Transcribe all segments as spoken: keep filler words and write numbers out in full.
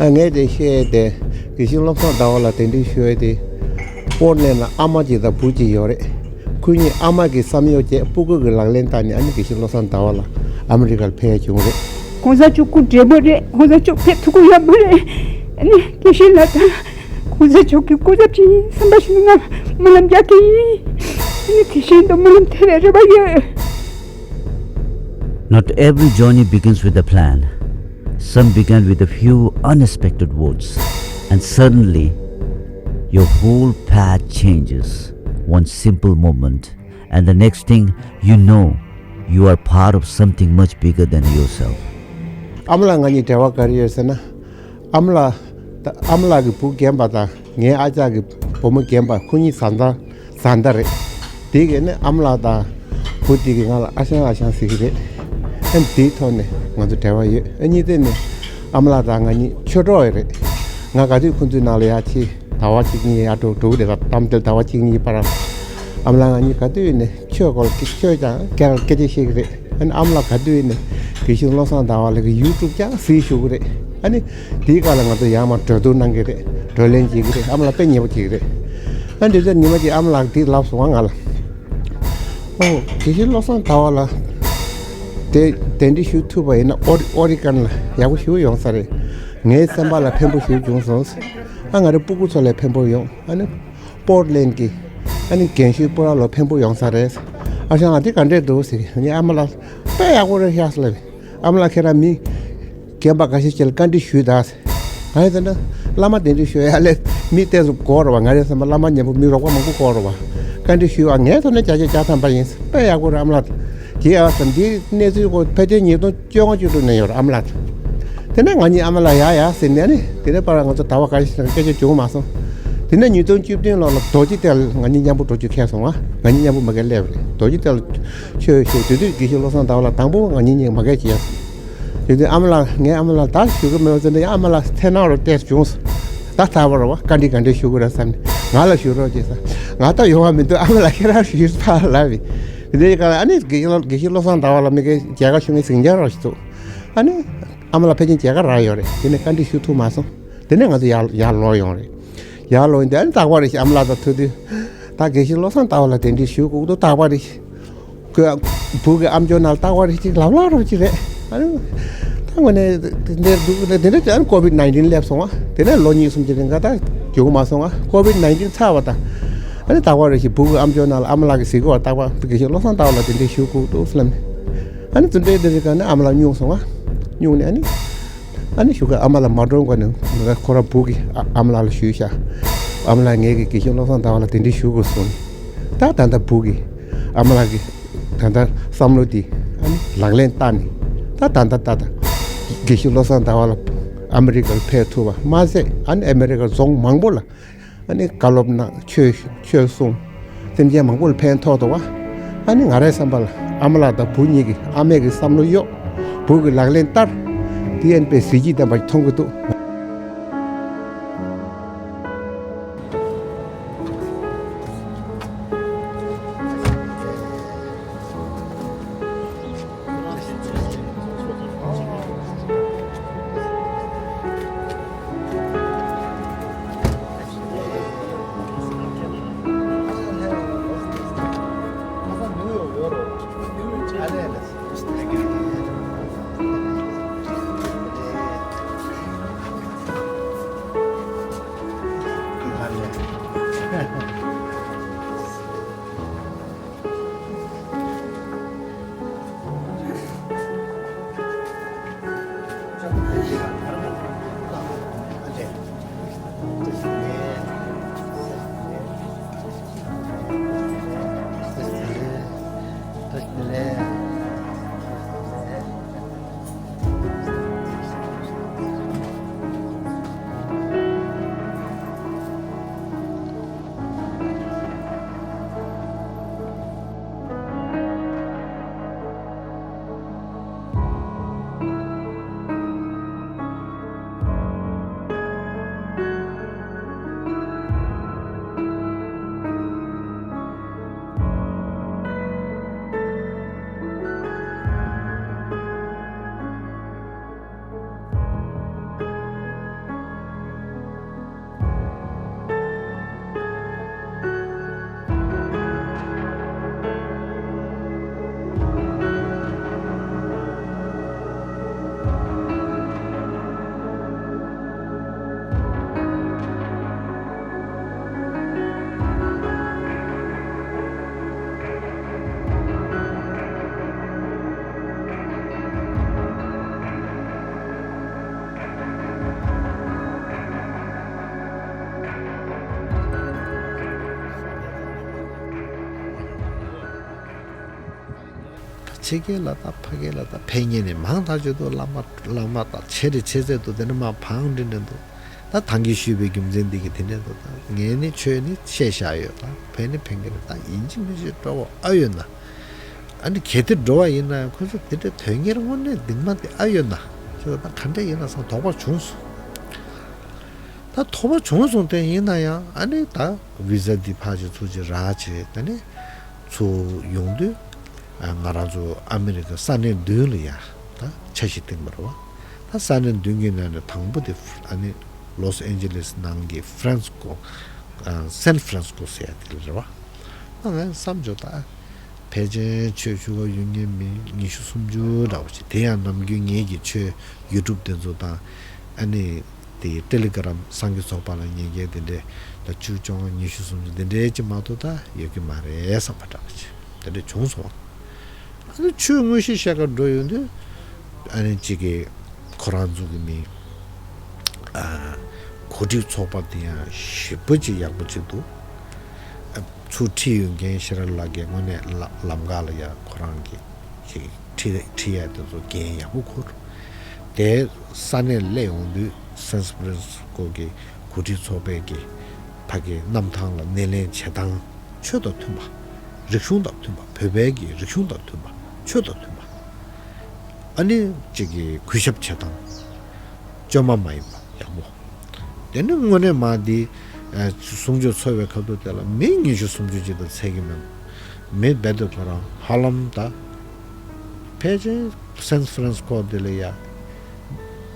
ཨ། ངས་དེ་བཤད་དེ། དགེ་བཤེས་བློ་བཟང་ཟླ་བ་ལགས་དེ་འདྲའི་ཞུ་ཡས་དེ། པོར་ལེན་ལ་ཨ་མ་གཅིག་དང་བུ་གཅིག་ཡོད་རེད། ཁོ་གཉིས་ཨ་མ་གི་བསམ་ཡོད་བྱས་སྤུ་གུ་གི་ལག་ལེན་བསྟར་ནས། ཨ་ནི་དགེ་བཤེས་བློ་བཟང་ཟླ་བ་ལགས་ཨ་མི་རི་ཀར་ཕེབས་ཡས་བྱུང་རེད། གོང་ས་མཆོག་སྐུ་བགྲེས་པོ་རེད། གོང་ས་མཆོག་ཕེབས་ཐུབ་ཀྱི་ཡོད་མ་རེད། ཨ་ནི་དགེ་བཤེས་ལགས་དང་གོང་ས་མཆོག་གི་སྐུ་ཚབ་བྱེད་ཡིན་བསམ་པ་ཞིག་ང་སྨོན་ལམ་རྒྱག་གི་ཡིན། ཨ་ནི་དགེ་བཤེས་དང་སྨོན་ལམ་ཐེབས་པའི་རེ་བ་ཡོད། Not every journey begins with a plan. Some began with a few unexpected words, and suddenly, your whole path changes. One simple moment, and the next thing you know, you are part of something much bigger than yourself. ཨ་མ་ལགས་ང་གཉིས་འབྲེལ་བ་ག་རེ་ཡོད་ཟེར་ན། ཨ་མ་ལགས། ཨ་མ་ལགས་ཀྱི་བུ་རྒན་པ་དང་ངའི་ཨ་ཅག་གི་བུ་མོ་རྒན་པ་ཁོ་གཉིས་བཟའ་ཟླ། བཟའ་ཟླ་རེད། དེ་གས་ནི་ཨ་མ་ལགས་དང་བུ་དེ་གས་ང་ལ་ཨ་ཞང་ཨ་ཞང་ཟེར་གྱི་རེད། ཨ་ནི་དེའི་ཐོག་ནས་ང་ཚོ་འབྲེལ་བ་ཡོད། ཨ་གཉིས་དེ་ནི་ཨ་མ་ལགས་དང་ང་གཉིས་ཆོས་གྲོགས་ཡོད་རེད། ང་ག་དུས་ཁོང་ཚོའི་ནང་ལ་ཡར་ཕྱིན། ཟླ་བ་གཅིག་གཉིས་ཡར་འགྲོ་འགྲོ་གི་རེད། ད་གཏམ་དེ་ཟླ་བ་གཅིག་གཉིས་བར། ཨ་མ་ལགས་ང་གཉིས་ག་དུས་ནས་ཆོས་སྐོར་གྱི་ཆོས་ཀྱང་སྐད་སྐད་ཆ་བཤད་ཀྱི་རེད། ཨ་ནི་ཨ་མ་ལགས་ག་དུས་ནས་དགེ་བཤེས་བློ་བཟང་ཟླ་བ་ལགས་ཀྱི་ཡུ་ཊུབ་ཀྱང་གཟིགས་བཞུགས་ཀྱི་རེད། ཨ་ནི་དེའི་སྐབས་ལ་ང་ཚོ་ཡར་མར་གྲོས་བསྡུར་གནང་གི་རེད། གྲོས་གླེང་བྱེད་ཀྱི་རེད། ཨ་མ་ལགས་དཔེ་མཉེས་པོ་བྱེད་ཀྱི་རེད། ཨ་ནི་དེ་ཚོ་ཉི་མ་གཅིག་ཨ་མ་ལགས་དེ་ལབ་སོང་ང་ལ། ཨོ། དགེ་བཤེས་བློ་བཟང་ཟླ་བ་ལགས་དེ་གདན་འདྲེན་ཞུ་ཐུབ་པ་ཡིན་ན་ཨོ་རི་ཨོ་རི་གན་ལ་ཡག་པོ་ཞེ་པོ་ཡོང་ས་རེད། ངའི་སེམས་པ་ལ་ཕན་པོ་ཞེ་པོ་བྱུང་སོང་། ཨ། ང་རའི་སྤུ་གུ་ཚོ་ལ་ཕན་པོ་ཡོང་། ཨ་ནི་པོར་ལེན་གྱི་ཨ་ནི་རྒན་ཤོས་སྤུ་ར་ལ་ཕན་པོ་ཡོང་ས་རེད། ཨ་ཞང་ཨ་དེ་ག་འདྲས་འདུག་ཟེར། ངའི་ཨ་མ་ལགས་དཔེ་ཡག་པོ་རེད་ཤག་ཟེར་ལབ། ཨ་མ་ལགས་ཁྱེད་རང་མི་རྒན་པ་འགའ་ཤས་ཅིག་ལ་བཀའ་འདྲི་ཞུས་དང་ཟེར། ང་ཡི་ཟེར་ན་བླ་མ་གདན་འདྲེན་ཞུ་ཡ་ལས་མི་ཏོག་ཙམ་དགོས་རེད་བ། ང་རེ་ཟེར་ན་བླ་མ་མཉམ་པོ་མི་རོགས་པ་མང་པོ་དགོས་རེད་བ། བཀའ་འདྲི་ཞུས་བ་ངའི་ཐོག་ནས་བརྒྱ་ཆ་བརྒྱ་ཐམ་པ་ཡིན། དཔེ་ཡག་པོ་རེད་ཨ་མ་ལགས། དེ་ཡ་ཟེར་འདིའི་གནས་ཚུལ་ཁོ་ཕལ་ཆེར་ཉིས་སྟོང་བཅོ་ལྔ་བཅུ་དྲུག་ནས་ཡོད་རེད་ཨ་མ་ལགས། དེ་ནས་ང་གཉིས་ཨ་མ་ལགས་ཡ་ཡ་ཟེར་ནས་ནི་དེ་ནས་པར་ང་ཚོ་ཟླ་བ་འགའ་ཞིག་སྐད་ཆ་བྱུང་མ་སོང་། དེ་ནས་ཉིས་སྟོང་བཅུ་བདུན་ལོ་ལ་རྡོ་རྗེ་གདན་ལ་ང་གཉིས་མཉམ་པོ་འགྲོ་རྒྱུ་ཁེལ་སོང་ང་། ང་གཉིས་མཉམ་པོ་མ་གིར་སླེབས་རེད། རྡོ་རྗེ་གདན་ལ་ཆོས་ཞུ་དེ་དུས་དགེ་བཤེས་བློ་བཟང་ཟླ་བ་ལགས་དང་པོ་ང་གཉིས་གཉིས་མ་གིར་བྱས་སོང་། དེ་དུས་ཨ་མ་ལགས་ངའི་ཨ་མ་ལགས་ད་ཞུ་གི་མེད་པ་ཟེར་ནས་ཨ་མ་ལགས་ཐལ་སྣང་རུ་བལྟས་བྱུང་སོང་། ད་ཐར་བ་རེད་བ། བཀའ་འདྲི་ག་འདྲས་ཞུ་དགོས་རེད་བསམ་ནས་ང་ལ་ཞུ་རོགས་བྱས་ས། ང་ད་ཡོང་བ་མི་འདུག་ཨ་མ་ལགས་ཁྱེད་རང་ཞུས་ཕར་ལབ་པས། དེ་འདྲའི་སྐབས་ལ་ཨ་ནི་དགེ་བཤེས་བློ་དགེ་བཤེས་བློ་བཟང་ཟླ་བ་ལགས་མི་གིར་མཇལ་ཁ་ཞུ་མཁན་ཟིང་ཆ་རོགས་ཞིག་འདུག་ཨ་ནི། ཨ་མ་ལགས་ཕལ་ཆེར་མཇལ་ཁ་རག་ཡོད་རེད། དེ་ནས་བཀའ་འདྲི་ཞུ་ཐུབ་མ་སོང་། དེ་ནས་ང་ཚོ་ཡར་ཡར་ལོག་ཡོང་རེད། ཡར་ལོག་ཡོང་དུས་ཨ་ནི་རྟག་པར་རེ་ཞིག་ཨ་མ་ལགས་དང་ཐུག་དུས། ད་དགེ་བཤེས་བློ་བཟང་ཟླ་བ་ལགས་གདན་འདྲེན་ཞུ་དགོས་འདུག་རྟག་པར་རེ་ཞིག་ཁོས་བུ་གི་ཨམ་ཅོག་ནང་ལ་རྟག་པར་རེ་ཞིག་ལབ་ལབ་རོགས་ཅིག་རེད། ཨ་ནི། ད་དངོས་གནས་དེ་འདྲ་འདུག་དེ་འདྲ་བྱས་ཨ་ནི་ཀོ་བིད་ནའིན་ཊིན་སླེབས་སོང་ང་། དེ་ནས་ལོ་གཉིས་གསུམ་གྱི་རིང་ག་ད་རྒྱུག་མ་སོང་ང་། ཀོ་བིད་ནའིན་ཊིན་ཚར་བ་དང་། ཨ་ནི་རྟག་པར་རེ་ཞིག་བུ་གི་ཨམ་ཅོག་ནང་ལ་ཨ་མ་ལགས་ཀྱིས་ཟེར་གི་བ། རྟག་པར་དགེ་བཤེས་བློ་བཟང་ཟླ་བ་ལགས་གདན་འདྲེན་ཞུ་དགོས་འདུག་ཟེར་ལབ་ནས། ཨ་ནི་དེ་འདྲའི་དེ་རིང་ག་ནས་ཨ་མ་ལགས་སྙུང་སོང་ང་། སྙུང་ནས་ཨ་ནི། ཨ་ནི་ཞུ་ག་ཨ་མ་ལགས་མ་འགྲོ་གོང་ནས་ང་ཁོ་རང་བུ་གིས་ཨ་ཨ་མ་ལགས་ལ་ཞུས་ཤག་ཨ་མ་ལགས་ངས་ཀྱིས་དགེ་བཤེས་བློ་བཟང་ཟླ་བ་ལགས་གདན་འདྲེན་ཞུ་དགོས་གསུངས་ནས། ད་ད་ལྟ་བུ་གིས་ཨ་མ་ལགས་ཀྱི་ད་ལྟ་བསམ་བློ་འདི་ཨ་ནི་ལག་ལེན་བསྟར་ནས། ད་ད་ལྟ་ད་ལྟ་དགེ་བཤེས་བློ་བཟང་ཟླ་བ་ལགས་ཨ་མི་རི་ཀར་ཕེབས་ཐུབ་པ་མ་ཟད། ཨ་ནི་ཨ་མི་རི་ཀ་རྫོང་མང་པོ་ལ་ཨ་ནི་བཀའ་སློབ་གནང་། ཆོས་ཆོས་གསུངས། སེམས་ཅན་མང་པོ་ལ་ཕན་ཐོགས་འདུག་བ། ཨ་ནི་ང་རའི་བསམ་པ་ལ་ཨ་མ་ལགས་དང་བུ་གཉིས་ཀྱིས་ཨ་མས་ཀྱི་བསམ་བློ་གཡོགས། བུ་གི་ལག་ལེན་བསྟར། དེ་ཨ་ནི་དཔེ་གཟི་བརྗིད་ལྡན་པ་ཞིག་མཐོང་གི་འདུག་ཕ་གི་ལ་དང་ཕ་གི་ལ་དང་ཕན་ཉེ་ནི་མང་ཐག་ཆོད་འདུག་བླ་མ་བླ་མ་དང་ཆེ་རེ་ཆེ་ཚད་དུ་དེ་ནི་མ་ཕང་འདྲི་འདྲི་འདུག་ད་ཐང་གི་ཞུས་པའི་རྒྱུ་མཚན་འདི་གི་དེ་འདྲ་འདུག་ད་ངས་ནི་ཆོས་ནི་ཆེ་བཞག་ཡོད། ད་ཕན་ནི་ཕན་གི་རེད། ད་ཡིན་གཅིག་མིན་གཅིག་འགྲོ་བ་ཨ་ཡོད་ན། ཨ་ནི་གལ་ཏེ་འགྲོ་བ་ཡིན་ན་ཡང་ཁོ་ཚོ་དེ་འདྲ་དོན་གཉེར་དངོས་གནས་འདུག་མ་དེ་ཨ་ཡོད་ན། ཁྱོད་ད་ག་འདྲ་ཡིན་ན་སང་དོགས་པ་བྱུང་སོང་། ད་དོགས་པ་བྱུང་སོང་དེ་ཡིན་ན་ཡང་ཨ་ནི་ད་བི་ཟ་འདི་ཕར་ཅིག་ཚུར་ཅིག་རག་བྱས་ད་ནི་ཚུར་ཡོང་དུས། ང་རང་ཚོ་ཨ་མི་རི་ཀ་ས་གནས་བདུན་ལ་ཡ་ད་འཆར་གཞི་བཏིང་བ་རེད་བ། ད་ས་གནས་བདུན་གྱི་ནང་ནས་དང་པོ་དེ་ཨ་ནི་ལོས་ཨེན་ཇི་ལེས་ནང་གི་ཧྥ་རན་སི་ཀོ། སན་ཧྥ་རན་སི་ཀོ་ཟེར་ཡ་དེ་རེད་བ། ད་ངས་བསམ་བྱུང་ད། ཕལ་ཆེར་ཆོས་ཞུ་བ་ཡོད་མཁན་མི་ཉི་ཤུ་སུམ་ཅུ་འདྲ་བོ་ཞིག་དེ་ཡང་ནམ་རྒྱུན་ངེད་ཀྱི་ཆོས་ཡུ་ཊུབ་དེ་ཚོ་དང་ཨ་ནི་དེ་ཊེ་ལི་གྷི་རམ་སངས་རྒྱས་ཚོགས་པ་ལ་ཉན་མཁན་དེ་འདྲས་ད་བཅུ་བཅོ་ལྔ་ཉི་ཤུ་སུམ་ཅུ་དེ་འདྲས་ཅིག་མ་གཏོགས་ད་ཡོད་ཀྱི་མ་རེད་བསམ་པ་འདྲ་བོ་ཞིག་དེ་འདྲས་བྱུང་སོང་། ཨ་ནི་ཆོས་དངོས་གཞི་བཤད་གར་འགྲོ་ཡོང་དུས་ཨ་ནི་གཅིག་གིས་ཁོ་རང་ཚོ་གི་མི་གོ་སྒྲིག་ཚོགས་པ་དེ་ཡང་ཞེ་པོ་ཅིག་ཡག་པོ་ཅིག་འདུག་ཚུར་ཁྲིད་ཡོང་མཁན་ཤེས་རབ་ལགས་ཀྱིས་དངོས་གནས་ལ་ལམ་ཁ་ལ་ཡ་ཁོ་རང་གི་ཞིག་ཁྲིད་ཁྲིད་ཡ་དེ་ཚོ་འགན་ཡག་པོ་འཁུར། དེ་ས་གནས་སླེབས་ཡོང་དུས་སན་ཧྥ་རན་སི་ཀོ་གི་གོ་སྒྲིག་ཚོགས་པའི་གི་ཕ་གི་གནམ་ཐང་ལ་སྣེ་ལེན་བྱེད་སྟངས་ཆོས་དང་མཐུན་པ། རིག་གཞུང་དང་མཐུན་པ། བོད་པའི་གི་རིག་གཞུང་དང་མཐུན་པ། ཆོས་དང་མཐུན་པ། ཨ་ནི་གཅིག་གི་གུས་ཞབས་བྱེད་སྟངས་བཅོས་མ་མ་ཡིན་པ་ཡག་པོ། དེ་ནི་དངོས་གནས་མ་འདི་གསུང་ཆོས་ཚོགས་པའི་ཁ་ཐུག་དེ་ལ་མི་ཉི་ཤུ་སུམ་ཅུ་ཅིག་དང་ཚད་ཀྱི་མེད། མི་རྦད་དེ་ཁོ་རང་ཧ་ལམ་ད་ཕལ་ཆེར་སན་ཧྥ་རན་སི་ཀོ་དེ་ལ་ཡ་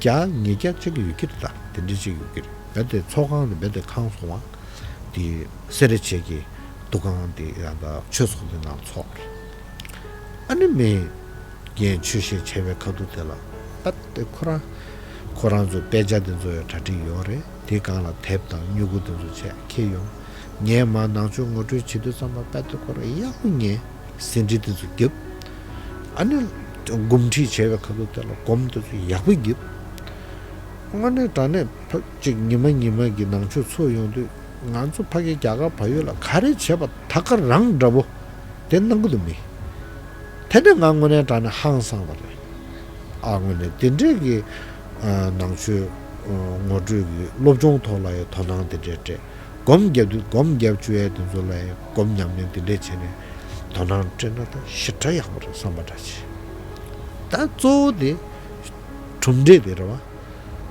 བརྒྱ་ཉིས་བརྒྱ་ཅིག་ཡོད་ཀྱི་རེད། ད་དེ་འདྲ་ཅིག་ཡོད་ཀྱི་རེད། རྦད་དེ་ཚོགས་ཁང་དེ་རྦད་དེ་ཁང་སོང་བ་དེ་སེ་ར་བྱེས་ཀྱི་འདུ་ཁང་དེ་ཡང་ད་ཆོས་ཚོགས་དེ་ནང་ཚོགས་རེད། ཨ་ནི་མི་རྒན་ཆོས་བཤད་བྱས་པའི་ཁ་ཐུག་དེ་ལ་རྦད་དེ་ཁོ་རང་ཁོ་རང་ཚོ་དཔེ་ཆ་དེ་ཚོ་ཡང་གྲ་སྒྲིག་ཡོད་རེད། དེ་སྒང་ལ་དེབ་དང་སྨྱུ་གུ་དེ་ཚོ་བྱས་འཁྱེར་ཡོང་། ངས་མར་ནང་ཆོས་ངོ་སྤྲོད་བྱེད་དུས་ཙམ་པ་རྦད་དེ་ཁོ་རང་ཡག་པོ་ཉན། ཟིན་བྲིས་དེ་ཚོ་བརྒྱབ། ཨ་ནི་སྒོམ་ཁྲིད་བྱས་པའི་ཁ་ཐུག་དེ་ལ་སྒོམ་དེ་ཚོ་ཡག་པོ་བརྒྱབ། དངོས་གནས་དྲང་གནས་ཕ་གཅིག་ཉི་མ་ཉི་མ་གི་ནང་ཆོས་ཚུགས་ཡོང་དུས་ང་ཚོ་ཕ་གི་རྒྱ་གར་བལ་ཡུལ་ལ་ག་རེ་བྱས་པ་ད་ག་རང་འདྲ་པོ་དེ་གནང་གི་འདུག་མི། དེ་ནས་ང་དངོས་གནས་དྲང་གནས་ཧང་སངས་པ་རེད། ཨ་དངོས་གནས་དེ་འདྲས་ཀྱི་ཨ་ནང་ཆོས་ཨ་ངོ་སྤྲོད་ཀྱི་སློབ་སྦྱོང་ཐོག་ལ་ཡང་དོ་སྣང་དེ་འདྲས་སྤྲད། སྒོམ་རྒྱབ་དུས་སྒོམ་རྒྱབ་བཅུག་ཡས་དེ་ཚོ་ལ་ཡང་སྒོམ་ཉམས་ལེན་དེ་འདྲས་བྱས་ནས་དོ་སྣང་སྤྲད་ན་ད་ཞེ་དྲག་ཡག་པོ་རེད་བསམ་པ་འདྲ་ཆེ། ད་གཙོ་བོ་དེ་གྲུབ་འབྲས་དེ་རེད་བ།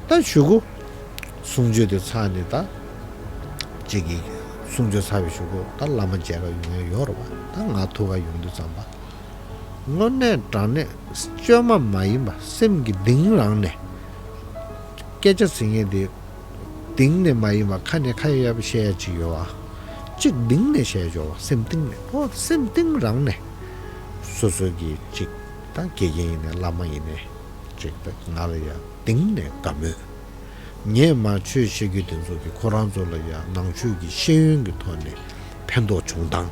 ད་གཞུག་གུ་གསུང་ཆོས་དེ་ཚར་ནས་ད་གཅིག་གིས་གསུང་ཆོས་ཚར་བའི་གཞུག་གུ་ད་བླ་མ་མཇལ་ག་ཡོང་ཡ་ཡོད་རེད་བ། ད་ང་ཐུག་ག་ཡོང་དུས་ཙམ་པ་དངོས་གནས་དྲང་གནས་བཅོས་མ་མ་ཡིན་པ་སེམས་ཀྱི་གཏིང་རང་ནས་སྐད་ཆ་ཟེར་མཁན་དེ་གཏིང་ནས་མ་ཡིན་པ་ཁ་ནས་ཁ་ཡོད་ཡ་བཤད་ཡ་ཅིག་ཡོད་བ། གཅིག་གཏིང་ནས་བཤད་ཡ་ཅིག་ཡོད་བ། སེམས་གཏིང་ནས་ཨོ་སེམས་གཏིང་རང་ནས་སོ་སོ་གི་གཅིག་ད་དགེ་རྒན་ཡིན་ནའི་བླ་མ་ཡིན་ནའི་གཅིག་ད་ང་ལ་ཡ་གཏིང་ནས་དགའ་མོས། ངས་མ་ཆོས་བཤད་རྒྱུ་དེ་ཚོ་གི་ཁོ་རང་ཚོ་ལ་ཡང་ནང་ཆོས་ཀྱི་ཤེས་ཡོན་གྱི་ཐོག་ནས་ཕན་ཐོགས་བྱུང་སྟངས།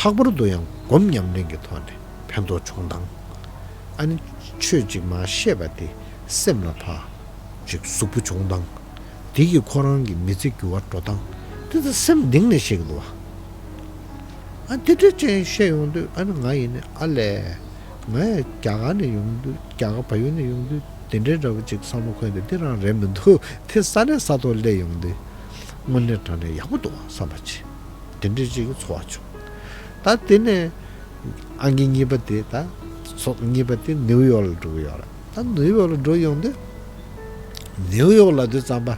ལྷག་པར་དུ་ཡང་སྒོམ་ཉམས་ལེན་གྱི་ཐོག་ནས་ཕན་ཐོགས་བྱུང་སྟངས། ཨ་ནི་ཆོས་ཅིག་མ་བཤད་པ་དེ་སེམས་ལ་ཕར་ཅིག་ཟུག་པོ་བྱུང་སྟངས། དེ་གིས་ཁོ་རང་གི་མི་ཚེ་འགྱུར་བ་འགྲོ་སྟངས་དེ་ཚོ་སེམས་གཏིང་ནས་ཤེས་ཀྱི་འདུག་བ། ཨ་དེ་འདྲ་ཅན་བཤད་ཡོང་དུས་ཨ་ནི་ང་ཡིན་ནི་ཨ་ལས། ངས་རྒྱ་གར་ནས་ཡོང་དུས་རྒྱ་གར་བལ་ཡུལ་ནས་ཡོང་དུས་དེ་འདྲའི་འདྲ་བོ་ཅིག་བསམ་བློ་འཁོར་ཏེ་འདི་རང་རེད་མི་འདུག་དེ་ས་གནས་ས་ཐོག་སླེབས་ཡོང་དུས་དངོས་གནས་དྲང་གནས་ཡག་པོ་འདུག་བསམ་པ་ཅིག་དེ་འདྲའི་ཅིག་གི་ཚོར་བ་བྱུང་། ད་དེ་ནས་ཨང་ཀི་གཉིས་པ་དེ་ད་ཚོགས་གཉིས་པ་དེ་ནིའུ་ཡོག་ལ་འགྲོ་གི་ཡོད་རེད། ད་ནིའུ་ཡོག་ལ་འགྲོ་ཡོང་དུས་ནིའུ་ཡོག་ལ་དུས་ཙམ་པ་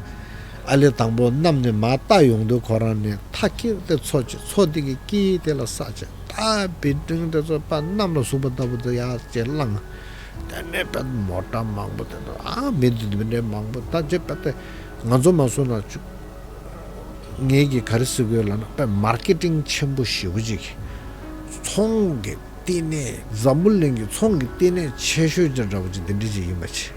ཨ་ལེ་དང་པོ་གནམ་ནས་མར་ལྟ་ཡོང་དུས་ཁོ་རང་ནས་མཐའ་ཁེལ་ཏེ་མཚོ་ཅིག་མཚོ་དེ་གི་དཀྱིལ་དེ་ལ་ས་ཅིག་ད་བིལ་ཌིང་དེ་ཚོ་པ་གནམ་ལ་ཟུག་པ་ལྟ་བུ་དེ་ཡར་ཅིག་ལངས། དེ་ནས་པ་མོ་ཊ་མང་པོ་དེ་ཚོ་ཨ་མི་དེ་དེ་འདྲའི་མང་པོ་ད་ཅིག་པ་དེ་ང་ཚོ་མ་སོང་ན་ཅིག་ངེད་ཀྱི་ག་རེ་ཟེར་དགོས་ལབ་ན་པ་མར་ཀེ་ཊིང་ཆེན་པོ་ཞེ་པོ་ཅིག་ཚོང་གི་ལྟེ་གནས་འཛམ་བུ་གླིང་གི་ཚོང་གི་ལྟེ་གནས་ཆེ་ཤོས་ཅིག་འདྲ་བོ་ཅིག་དེ་འདྲ་ཅིག་ཡིན་པ་ཅིག་